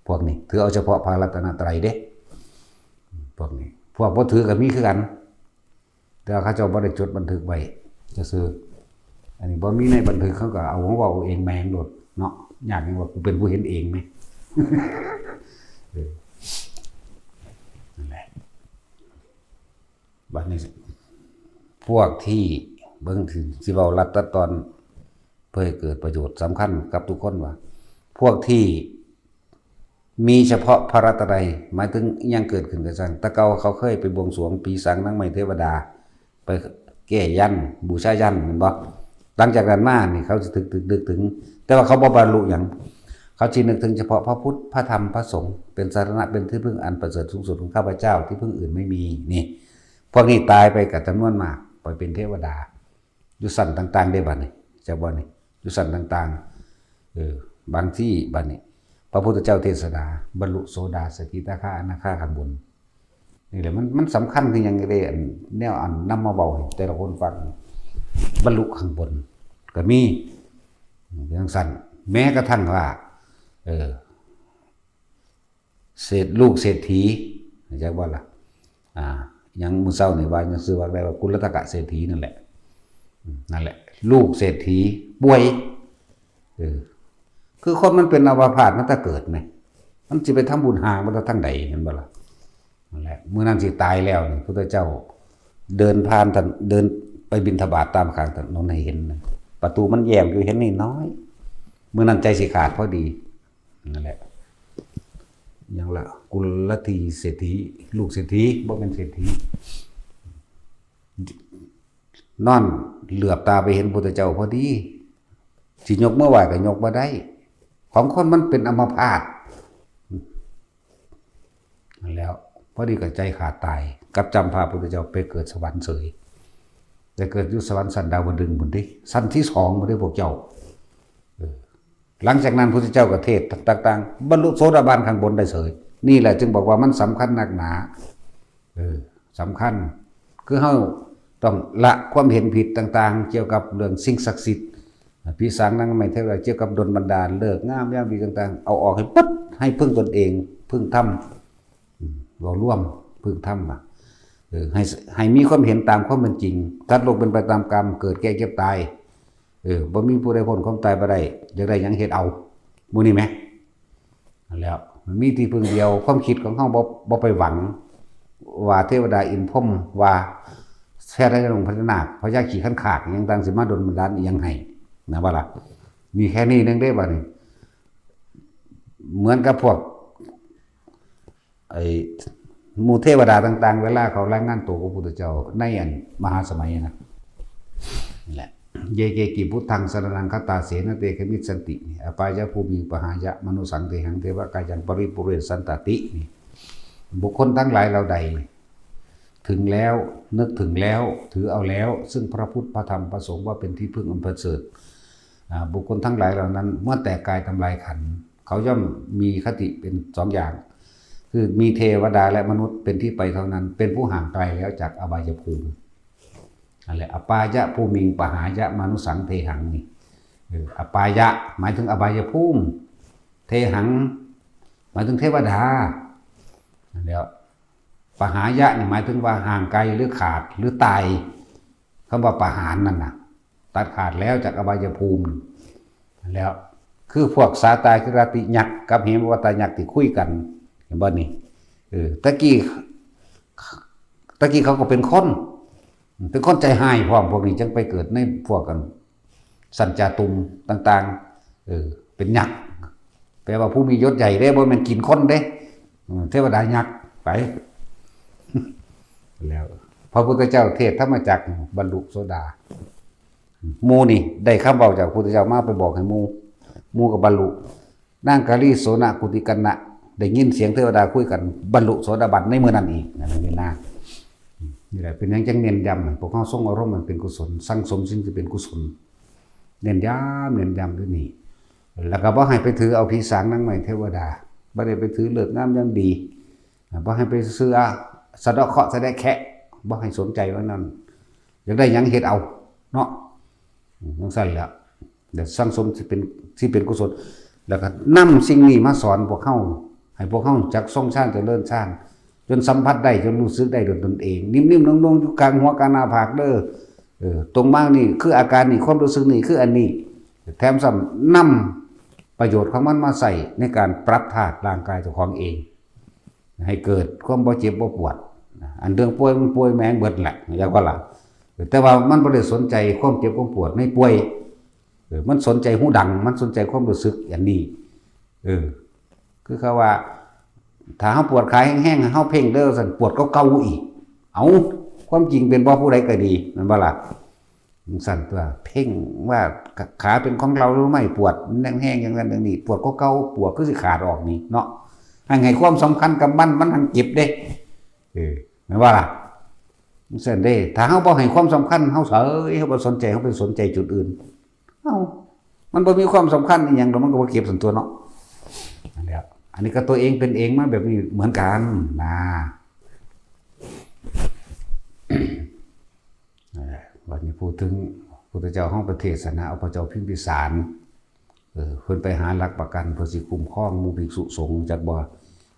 พวกนี้ ถือเอาเฉพาะพระรัตนตรัยเด้ พวกนี้ พวกบ่ถือก็มีคือกัน แต่ว่าเขาเจ้าบ่ได้จดบันทึกไว้ซื่อๆ อันนี้บ่มีในบันทึก เขาก็เอาของเว้าเองแม่งโลดเนาะ ยากหยังว่ากูเป็นผู้เห็นเองไหม เออ นั่นแหละ บัดนี้ พวกที่ เบิ่งสิ สิเว้ารัดตัดตอน เพื่อให้เกิดประโยชน์สำคัญกับทุกคนว่า พวกที่ มีเฉพาะพระรัตนตรัย หมายถึงอิหยังเกิดขึ้นก็ช่าง แต่เก่าเขาเคยไปบวงสรวงผีสางนางไม้เทวดา ไปแก้ยันต์ บูชายันต์ แม่นบ่ หลังจากนั้นมานี่เขาสินึกถึง นึกถึง แต่ว่าเขาบ่บรรลุหยัง เขาสินึกถึงเฉพาะพระพุทธ พระธรรม พระสงฆ์ เป็นสรณะ เป็นที่พึ่งอันประเสริฐสูงสุดของข้าพเจ้า ที่พึ่งอื่นไม่มี นี่ พวกนี้ตายไปก็จำนวนมาก ไปเป็นเทวดา อยู่ชั้นต่างๆ เด้บัดนี้ จักบ่นี่ อยู่ชั้นต่างๆ เออ บางที่บัดนี้ พระพุทธเจ้าเทศนา บรรลุโสดาสกิทาคาอนาคาข้างบน นี่แหละมัน มันสำคัญคือหยังเด้ อันแนวอันนำมาเว้าให้แต่ละคนฟัง บรรลุข้างบนก็มี จั่งซั้น แม้กระทั่งว่า เออ เศรษฐ ลูกเศรษฐี รู้จักบ่ล่ะ อ่า ยังมื้อเช้านี่ว่า ยังชื่อว่าอะไรว่ากุลตกะเศรษฐีนั่นแหละ อืม นั่นแหละ ลูกเศรษฐีป่วย เออ คือคนมันเป็นอัมพาตมาแต่เกิดไง มันสิไปทำบุญหามาแต่ทางใด เห็นบ่ล่ะ นั่นแหละ มื้อนั้นสิตายแล้วนี่ พุทธเจ้าเดินผ่านถนน เดินไปบิณฑบาตตามข้างถนนให้เห็นนะ ประตูมันแย้มอยู่ เห็นน้อยๆ มื้อนั้นใจสิขาดพอดี นั่นแหละ หยังล่ะ กุลทีเศรษฐี ลูกเศรษฐี บ่แม่นเศรษฐี นอนเหลือบตาไปเห็นพุทธเจ้าพอดี สิยกมือไหว้ก็ยกบ่ได้ ของคนมันเป็นอัมพาต นั่นแหล้ว พอดีก็ใจขาดตาย กับจำพระพุทธเจ้าไปเกิดสวรรค์เฉย แต่เกิดอยู่สวรรค์ชั้นดาวดึงส์พุ้นติ ชั้นที่สองพุ้นติพวกเจ้า เออ หลังจากนั้นพุทธเจ้าก็เทศน์ต่างๆ บรรลุโสดาบันข้างบนได้เฉย นี่แหละจึงบอกว่ามันสำคัญนักหนา เออ สำคัญ คือเฮาต้องละความเห็นผิดต่างๆ เกี่ยวกับเรื่องสิ่งศักดิ์สิทธิ์ ผีสางนางไม้เทวดา เกี่ยวกับดลบันดาล ฤกษ์งามยามดีต่างๆ เอาออกให้เบิด ให้พึ่งตนเอง พึ่งธรรม อืม เว้ารวม พึ่งธรรมอะ เออ ให้ ให้มีความเห็นตามความเป็นจริง สัตว์โลกเป็นไปตามกรรม เกิดแก่เจ็บตาย เออ บ่มีผู้ใดพ้นความตายบ่ได้ อยากได้หยังเฮ็ดเอา หมู่นี้แหม นั่นแหล้ว มันมีที่พึ่งเดียว ความคิดของเฮาบ่ บ่ไปหวัง ว่าเทวดาอินทร์พรหม ว่าแท้ได้ลงพญานาค พญาขี้คันคาก อิหยังต่างสิมาดลบันดาลอิหยังให้ นะว่าล่ะ มีแค่นี้นึงเด้บัดนี้ เหมือนกับพวก ไอ้หมู่เทวดาต่างๆ เวลาเขารายงานตัวกับพระพุทธเจ้าในอันมหาสมัยนะ นั่นแหละ เยเกกิพุทธังสรณังคัจฉาเส นะเตขมิชชันติ นี่ อปายะภูมิง ปหายะมานุสสัง เทหัง เทวะกายัง ปริปุเรนสันตาติ นี่ บุคคลทั้งหลายเหล่าใด ถึงแล้ว นึกถึงแล้ว ถือเอาแล้ว ซึ่งพระพุทธ พระธรรม พระสงฆ์ ว่าเป็นที่พึ่งอันประเสริฐ อ่า บุคคลทั้งหลายเหล่านั้น เมื่อแตกกายทำลายขันธ์ เขาย่อมมีคติเป็นสองอย่าง คือมีเทวดาและมนุษย์เป็นที่ไปเท่านั้น เป็นผู้ห่างไกลแล้วจากอบายภูมิ นั่นแหละ อปายะภูมิง ปหายะมานุสสัง เทหัง นี่ เออ อปายะ หมายถึงอบายภูมิ เทหัง หมายถึงเทวดา นั่นแหละ ปหายะนี่หมายถึงว่าห่างไกลหรือขาดหรือตาย คำว่าปหานนั่นน่ะ ตัดขาดแล้วจากอบายภูมิ แล้ว คือพวกสาตาคิราติยักษ์กับเหมวัตยักษ์ที่คุยกัน เห็นบ่นี่ เออ ตะกี้ ตะกี้เขาก็เป็นคน เป็นคนใจฮ้ายพร้อม พวกนี้จั่งไปเกิดในพวกกัน สัญจาตุมต่างๆ เออ เป็นยักษ์ แปลว่าผู้มียศใหญ่เด้ บ่แม่นกินคนเด้ อืม เทวดายักษ์ ไป แล้ว พระพุทธเจ้าเทศน์ธรรมจักร บรรลุโสดา หมู่นี่ได้คำเว้าจากพระพุทธเจ้ามาไปบอกให้หมู่ หมู่ก็บรรลุ นางกาลีโสณกุติกัณณะ ได้ยินเสียงเทวดาคุยกัน บรรลุโสดาบันในมื้อนั้นอีก นั่นนี่นะ นี่แหละเป็นหยังจั่งเน้นย้ำให้พวกเฮาทรงอารมณ์มันเป็นกุศล สั่งสมสิ่งที่เป็นกุศล เน้นย้ำเน้นย้ำด้วยนี่ แล้วก็บ่ให้ไปถือเอาผีสางนางไม้เทวดา บ่ได้ไปถือฤกษ์งามยามดี บ่ให้ไปเชื่อสะเดาะเคราะห์สะแดะแคะ บ่ให้สนใจว่านั้น อยากได้หยังเฮ็ดเอาเนาะ อืม จั่งซั่นแหละ เดี๋ยวสั่งสมสิเป็น สิเป็นกุศล แล้วก็นำสิ่งนี้มาสอนพวกเฮา ให้พวกเฮาจักทรงฌานเจริญฌาน จนสัมผัสได้ จนรู้สึกได้ด้วยตนเอง นิ่มๆ นุ่มๆ อยู่กลางหัวกลางหน้าผากเด้อ เออ ตรงมานี่คืออาการนี่ ความรู้สึกนี่คืออันนี้ แถมซ้ำนำประโยชน์ของมันมาใช้ในการปรับธาตุร่างกายเจ้าของเอง ให้เกิดความบ่เจ็บบ่ปวด อันเรื่องป่วยมันป่วยแม่งเบิดแหละ อยากว่าล่ะ แต่ว่ามันบ่ได้สนใจความเจ็บความปวดในป่วย เออ มันสนใจหูดัง มันสนใจความรู้สึกอันนี้ เออ คือเขาว่า ถ้าเฮาปวดขาแฮงๆ เฮาเพ่งเด้อซั่น ปวดกว่าเก่าอีก เอ้า ความจริงเป็นบ่ผู้ใดก็ดี แม่นบ่ล่ะ? จั่งซั่นตัว เพ่งว่าขาเป็นของเราหรือไม่ ปวดแฮงๆ อย่างนั้นอย่างนี้ ปวดกว่าเก่า ปวดคือสิขาดออกนี่เนาะ ให้ ให้ความสำคัญกับมัน มันหั้นเจ็บเด้ เออ แม่นบ่ล่ะ? จั่งซั่นเด้ ถ้าเฮาบ่ให้ความสำคัญ เฮาเฉย เฮาบ่สนใจ เฮาไปสนใจจุดอื่น เอ้า มันบ่มีความสำคัญอีหยังดอก มันก็บ่เจ็บซั่นตัวเนาะ นั่นแหละ อันนี้ก็ตัวเองเป็นเองมาแบบนี้เหมือนกันนะ เออ บัดนี้พูดถึงพุทธเจ้าเฮาไปเทศนา เอาพระเจ้าพิมพิสาร เออ เพิ่นไปหาหลักประกันเพื่อสิคุ้มครองหมู่ภิกษุสงฆ์ จักบ่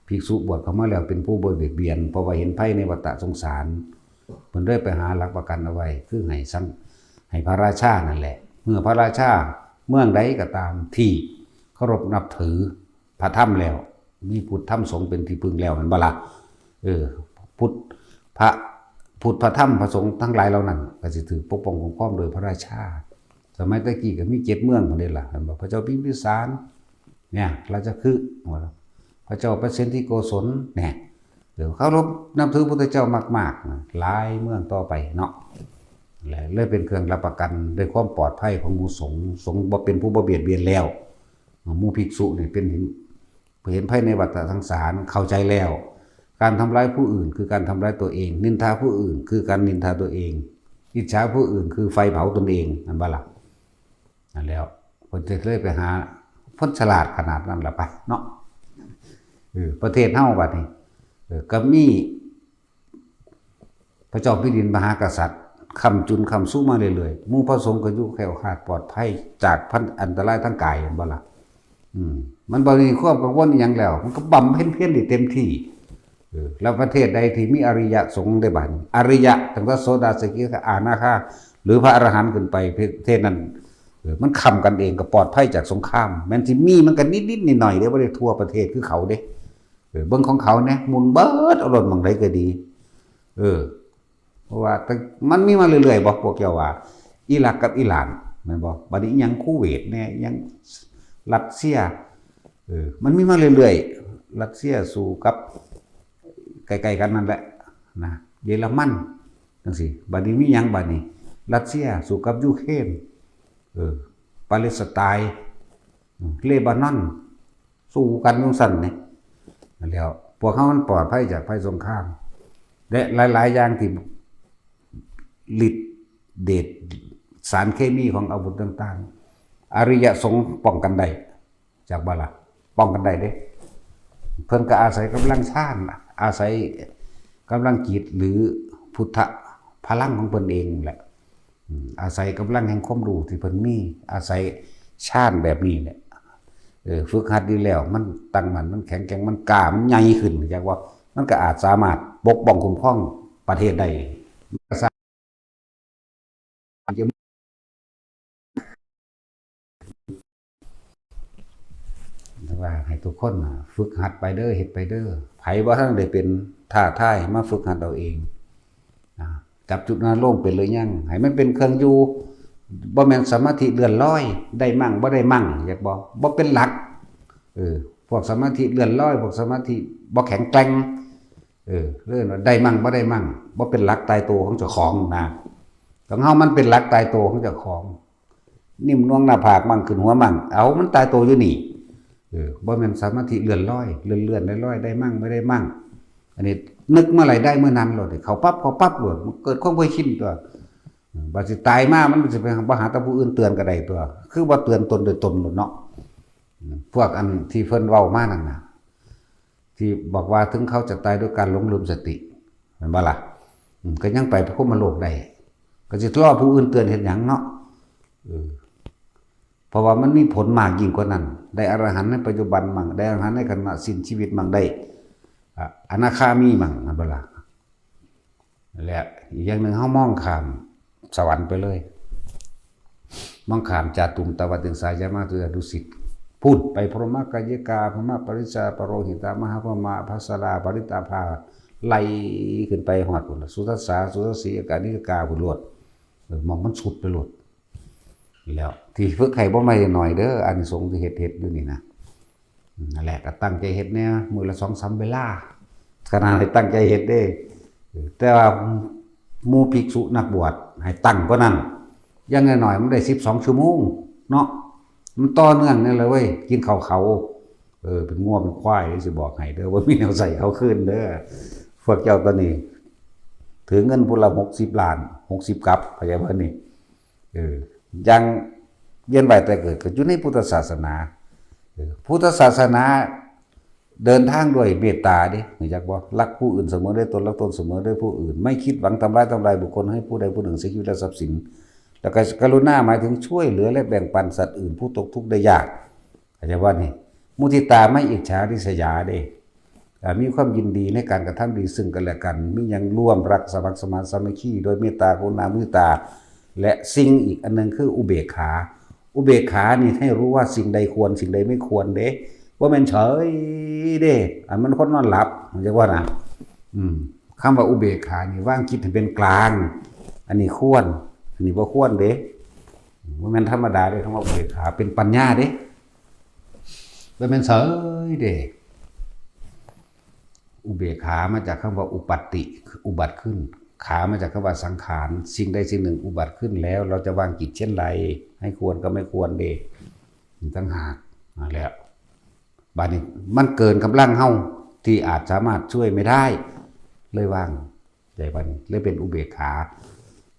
ภิกษุบวชเข้ามาแล้วเป็นผู้บ่เบียดเบียน เพราะว่าเห็นภัยในวัฏสงสาร เพิ่นเลยไปหาหลักประกันเอาไว้ คือให้สัง ให้พระราชานั่นแหละ เมื่อพระราชาเมืองใดก็ตามที่เคารพนับถือพระธรรมแล้ว มีพุทธธรรมสงฆ์เป็นที่พึ่งแล้ว แม่นบ่ล่ะ? เออ พุทธ พระ พุทธ พระธรรม พระสงฆ์ทั้งหลายเหล่านั้น ก็สิถูกปกป้องคุ้มครองโดยพระราชา สมัยตะกี้ก็มีเจ็ดเมืองพุ้นเด้ล่ะ แม่นบ่? พระเจ้าพิมพิสาร เนี่ย ราชคฤห์ พระเจ้าประสิทธิโกศล เนี่ย เดี๋ยวเคารพนับถือพุทธเจ้ามากๆ นะ หลายเมืองต่อไปเนาะ และเลยเป็นเครื่องรับประกันด้วยความปลอดภัยของหมู่สงฆ์ สงฆ์บ่เป็นผู้บ่เบียดเบียนแล้ว หมู่ภิกษุนี่เป็นเห็น เห็นภัยในวัฏสงสาร เข้าใจแล้ว การทำร้ายผู้อื่นคือการทำร้ายตัวเอง นินทาผู้อื่นคือการนินทาตัวเอง อิจฉาผู้อื่นคือไฟเผาตนเอง แม่นบ่ล่ะ? นั่นแล้ว เพิ่นจะเลยไปหา เพิ่นฉลาดขนาดนั้นล่ะไปเนาะ เออ ประเทศเฮาบัดนี้ เออ ก็มี พระเจ้าแผ่นดินมหากษัตริย์ ค้ำจุนค้ำชูมาเรื่อยๆ หมู่พระสงฆ์ก็อยู่แคล้วคลาดปลอดภัยจากพัน อันตรายทางกาย แม่นบ่ล่ะ? อืม มันบ่มีความกังวลอิหยังแล้ว มันก็บำเพ็ญเพียรได้เต็มที่ เออ แล้วประเทศใดที่มีอริยสงฆ์ได้บัดนี้ อริยะ ตั้งแต่โสดา สกิทา อนาคา หรือพระอรหันต์ขึ้นไป ประเทศนั้น เออ มันค้ำกันเองก็ปลอดภัยจากสงคราม แม้นสิมีมันก็นิดๆ หน่อยๆ เด้ บ่ได้ทั่วประเทศคือเขาเด้ เออ เบิ่งของเขาแหน่ หมุนเบิดเอาโลดหม่องใดก็ดี เออ เพราะว่าแต่มันมีมาเรื่อยๆ บ่ พวกเจ้าว่า อิรักกับอิหร่าน แม่นบ่? บัดนี้อิหยังคูเวตแหน่ อิหยังรัสเซีย เออ มันมีมาเรื่อยๆ รัสเซียสู้กับ ใกล้ๆ กันนั่นแหละนะ เยอรมัน จั่งซี้ บัดนี้มีหยังบัดนี้ รัสเซียสู้กับยูเครน เออ ปาเลสไตน์ อืม เลบานอน สู้กันจั่งซั้นนี่ นั่นแหล้ว พวกเฮามันปลอดภัยจากภัยสงคราม และหลายๆ อย่างที่ฤทธิ์เดชสารเคมีของอาวุธต่างๆ อริยสงฆ์ป้องกันได้ จักบ่ล่ะ ป้องกันได้เด้ เพิ่นก็อาศัยกำลังฌาน อาศัยกำลังจิตหรือพุทธพลังของเพิ่นเองแหละ อืม อาศัยกำลังแห่งความรู้ที่เพิ่นมี อาศัยฌานแบบนี้แหละ เออ ฝึกหัดดีแล้ว มันตั้งมั่น มันแข็งแกร่ง มันกล้า มันใหญ่ขึ้น จักว่า มันก็อาจสามารถปกป้องคุ้มครองประเทศได้ แต่ว่าให้ทุกคนน่ะ ฝึกหัดไปเด้อ เฮ็ดไปเด้อ ไผบ่ทันได้เป็น ท้าทาย มาฝึกหัดเอาเอง นะ จับจุดนั้นลงเป็นหรือยัง ให้มันเป็นเครื่องอยู่ บ่แม่นสมาธิเลื่อนลอย ได้มั่งบ่ได้มั่ง อยากบอก บ่เป็นหลัก เออ พวกสมาธิเลื่อนลอย พวกสมาธิบ่แข็งแกร่ง เออ เรื่องว่าได้มั่งบ่ได้มั่ง บ่เป็นหลักตายตัวของเจ้าของนะ ของเฮามันเป็นหลักตายตัวของเจ้าของ นิ่มนวงหน้าผากมั่งขึ้นหัวมั่ง เอามันตายตัวอยู่นี่ เออบ่แม่นสมาธิเลื่อนลอย เลื่อนเลื่อนลอยลอยได้มั่งไม่ได้มั่ง อันนี้นึกเมื่อไหร่ได้เมื่อนั้นโลด เข้าปั๊บเข้าปั๊บโลด มันเกิดความเคยชินตัว เออบัดสิตายมามันสิไปบ่หาแต่ผู้อื่นเตือนก็ได้ตัว คือว่าเตือนตนโดยตนโลดเนาะ อืมพวกอันที่เพิ่นเว้ามานั่นน่ะ ที่บอกว่าถึงเขาจะตายด้วยการหลงลืมสติ แม่นบ่ล่ะ อืมก็ยังไปพรหมโลกได้ ก็สิรอผู้อื่นเตือนเฮ็ดหยังเนาะ เออ เพราะว่ามันมีผลมากยิ่งกว่านั้น ได้อรหันต์ในปัจจุบันมั่ง ได้อรหันต์ในขณะสิ้นชีวิตมั่ง ได้ อ่ะ อนาคามีมั่ง แม่นบ่ล่ะ และอีกอย่างหนึ่ง เฮามองข้ามสวรรค์ไปเลย มองข้ามจาตุมตวาติงสายามาตุยาดุสิต พูดไปพรหมกายิกา พรหมปริจา ปโรหิตา มหาพรหมา ภัสรา ปริตาภา ไล่ขึ้นไปฮอดพุ้นล่ะ สุทัสสา สุทัสสี กานิกาพุ้นโลด เออ มองมันสุดไปโลด แล้วที่ฝึกให้บ่แม่นน้อยเด้อ อานิสงส์ที่เฮ็ด เฮ็ดอยู่นี่นะ อืม นั่นแหละ ก็ตั้งใจเฮ็ดแหน่ มื้อละสองสามเวลา ขนาดให้ตั้งใจเฮ็ดเด้ เออ แต่ว่าหมู่ภิกษุนักบวชให้ตั้งกว่านั้น อย่างน้อยๆมันได้สิบสองชั่วโมงเนาะ มันต่อเนื่องนั่นแหละเว้ย กินข้าวเขา เออ เป็นงัวเป็นควาย สิบอกให้เด้อ ว่ามีแนวใส่เขาคืนเด้อ พวกเจ้าตอนนี้ ถือเงินผู้ละหกสิบล้าน หกสิบกับ เข้าใจบ่นี่ เออ ยังเวียนว่ายตายเกิดก็อยู่ในพุทธศาสนา เออ พุทธศาสนาเดินทางด้วยเมตตาเด้ รู้จักบ่ รักผู้อื่นเสมอด้วยตน รักตนเสมอด้วยผู้อื่น ไม่คิดหวังทำร้ายทำลายบุคคล ให้ผู้ใดผู้หนึ่งเสียชีวิตและทรัพย์สิน แล้วก็กรุณาหมายถึงช่วยเหลือและแบ่งปันสัตว์อื่นผู้ตกทุกข์ได้ยาก เข้าใจบ่นี่ มุทิตา ไม่อิจฉาริษยาเด้ อ่า มีความยินดีในการกระทำดีซึ่งกันและกัน มีหยังร่วมรักสมัครสมานสามัคคี โดยเมตตากรุณามุทิตา และสิ่งอีกอันหนึ่งคืออุเบกขา อุเบกขานี่ให้รู้ว่าสิ่งใดควร สิ่งใดไม่ควรเด้ บ่แม่นเฉยเด้ อันมันคนนอนหลับ เข้าใจบ่นะ อืม คำว่าอุเบกขานี่วางจิตให้เป็นกลาง อันนี้ควร อันนี้บ่ควรเด้ บ่แม่นธรรมดาเด้ คำว่าอุเบกขาเป็นปัญญาเด้ บ่แม่นเฉยเด้ อุเบกขามาจากคำว่าอุปัตติ อุบัติขึ้น ขามาจากคำว่าสังขาร สิ่งใดสิ่งหนึ่งอุบัติขึ้นแล้ว เราจะวางจิตเช่นไร ให้ควรกับไม่ควรเด้ นี่ต่างหาก นั่นแหละ บัดนี้มันเกินกำลังเฮาที่อาจสามารถช่วยไม่ได้ เลยวาง ใจบัดนี้เลยเป็นอุเบกขา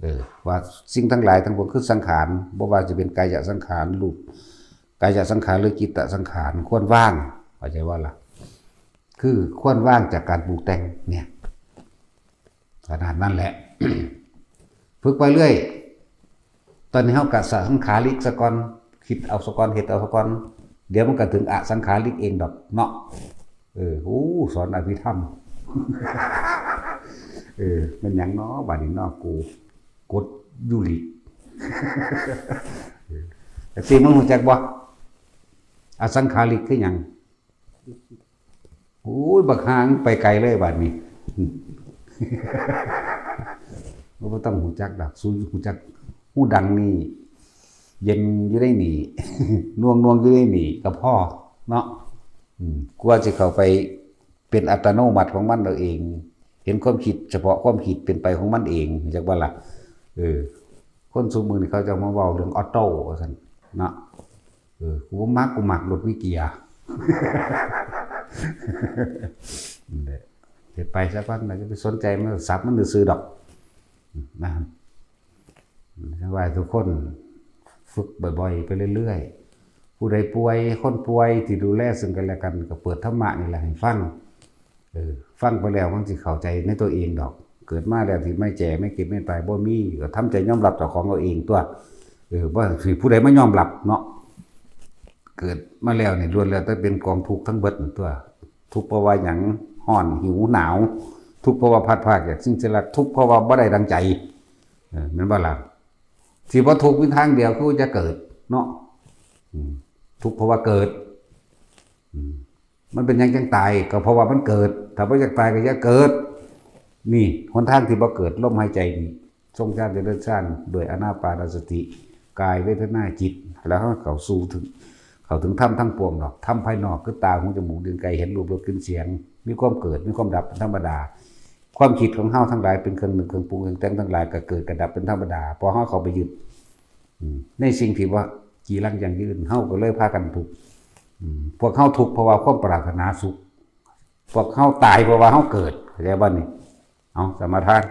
เออ ว่าสิ่งทั้งหลายทั้งปวงคือสังขาร บ่ว่าจะเป็นกายสังขาร รูป กายสังขารหรือจิตสังขาร ควรวาง เข้าใจบ่ล่ะ คือควรวางจากการปรุงแต่งเนี่ย ขนาดนั้นแหละ ฝึกไปเรื่อย ตอนนี้เฮากะสังขาริกซะก่อน คิดเอาซะก่อน เฮ็ดเอาซะก่อน เดี๋ยวมันก็ถึงอสังขาริกเองดอกเนาะ เออ โอ้ สอนอภิธรรม เออ แม่นหยังเนาะ บัดนี้เนาะ กู กดยูริก เออ แต่สิมึงรู้จักบ่ อสังขาริกคือหยัง โอ้ย บักห่า ไปไกลเลยบัดนี้ บ่ต้องรู้จักดอก สูรู้จัก ฮูดังนี่ เย็นอยู่ในนี่ น่วงๆอยู่ในนี่ก็พอเนาะ อืม กว่าสิเข้าไปเป็นอัตโนมัติของมันเอาเอง เห็นความคิดเฉพาะความคิดเป็นไปของมันเอง รู้จักบ่ล่ะ เออ คนซุมื้อนี้เขาจะมาเว้าเรื่องออโต้ว่าซั่นเนาะ เออ กูบ่มัก กูมักรถมีเกียร์ นั่นแหละ เฮ็ดไปซะก่อน อย่าไปสนใจมัน สับมันซื่อๆดอก นะ ว่าทุกคนฝึกบ่อยๆ ไปเรื่อยๆ ผู้ใดป่วย คนป่วยที่ดูแลซึ่งกันและกัน ก็เปิดธรรมะนี่แหละให้ฟัง เออ ฟังไปแล้วมันสิเข้าใจในตัวเองดอก เกิดมาแล้วที่ไม่แก่ไม่เจ็บไม่ตายบ่มี ก็ทำใจยอมรับเจ้าของเอาเองตัว เออ บ่สิผู้ใดมายอมรับเนาะ เกิดมาแล้วนี่ล้วนแล้วแต่เป็นกองทุกข์ทั้งเบิดตัว ทุกข์เพราะว่าหยัง ร้อน หิว หนาว ทุกข์เพราะว่าพลัดพรากจากสิ่งที่รัก ทุกข์เพราะว่าบ่ได้ดังใจ เออ แม่นบ่ล่ะ สิบ่ทุกข์มีทางเดียวคือจะเกิดเนาะ อืม ทุกข์เพราะว่าเกิด อืม มันเป็นหยังจังตาย ก็เพราะว่ามันเกิด ถ้าบ่อยากตายก็อย่าเกิด นี่ หนทางที่บ่เกิด ลมหายใจนี่ ทรงฌานเจริญฌานด้วยอานาปานสติ กายเวทนาจิต แล้วเฮาเข้าสู่ถึง เข้าถึงธรรมทั้งปวงดอก ธรรมภายนอกคือตา หู จมูก ลิ้น กาย เห็นรูป รส กลิ่น เสียง มีความเกิด มีความดับเป็นธรรมดา ความคิดของเฮาทั้งหลายเป็นเครื่องนึก เครื่องปรุง เครื่องแต่งทั้งหลายก็เกิดก็ดับเป็นธรรมดา พอเฮาเข้าไปยึด ในสิ่งที่ว่าจีรังยั่งยืน เฮาก็เลยพากันทุกข์ อืม พวกเฮาทุกข์เพราะว่าความปรารถนาสุข พวกเฮาตายเพราะว่าเฮาเกิด เข้าใจบ่นี่ เอาสมาทาน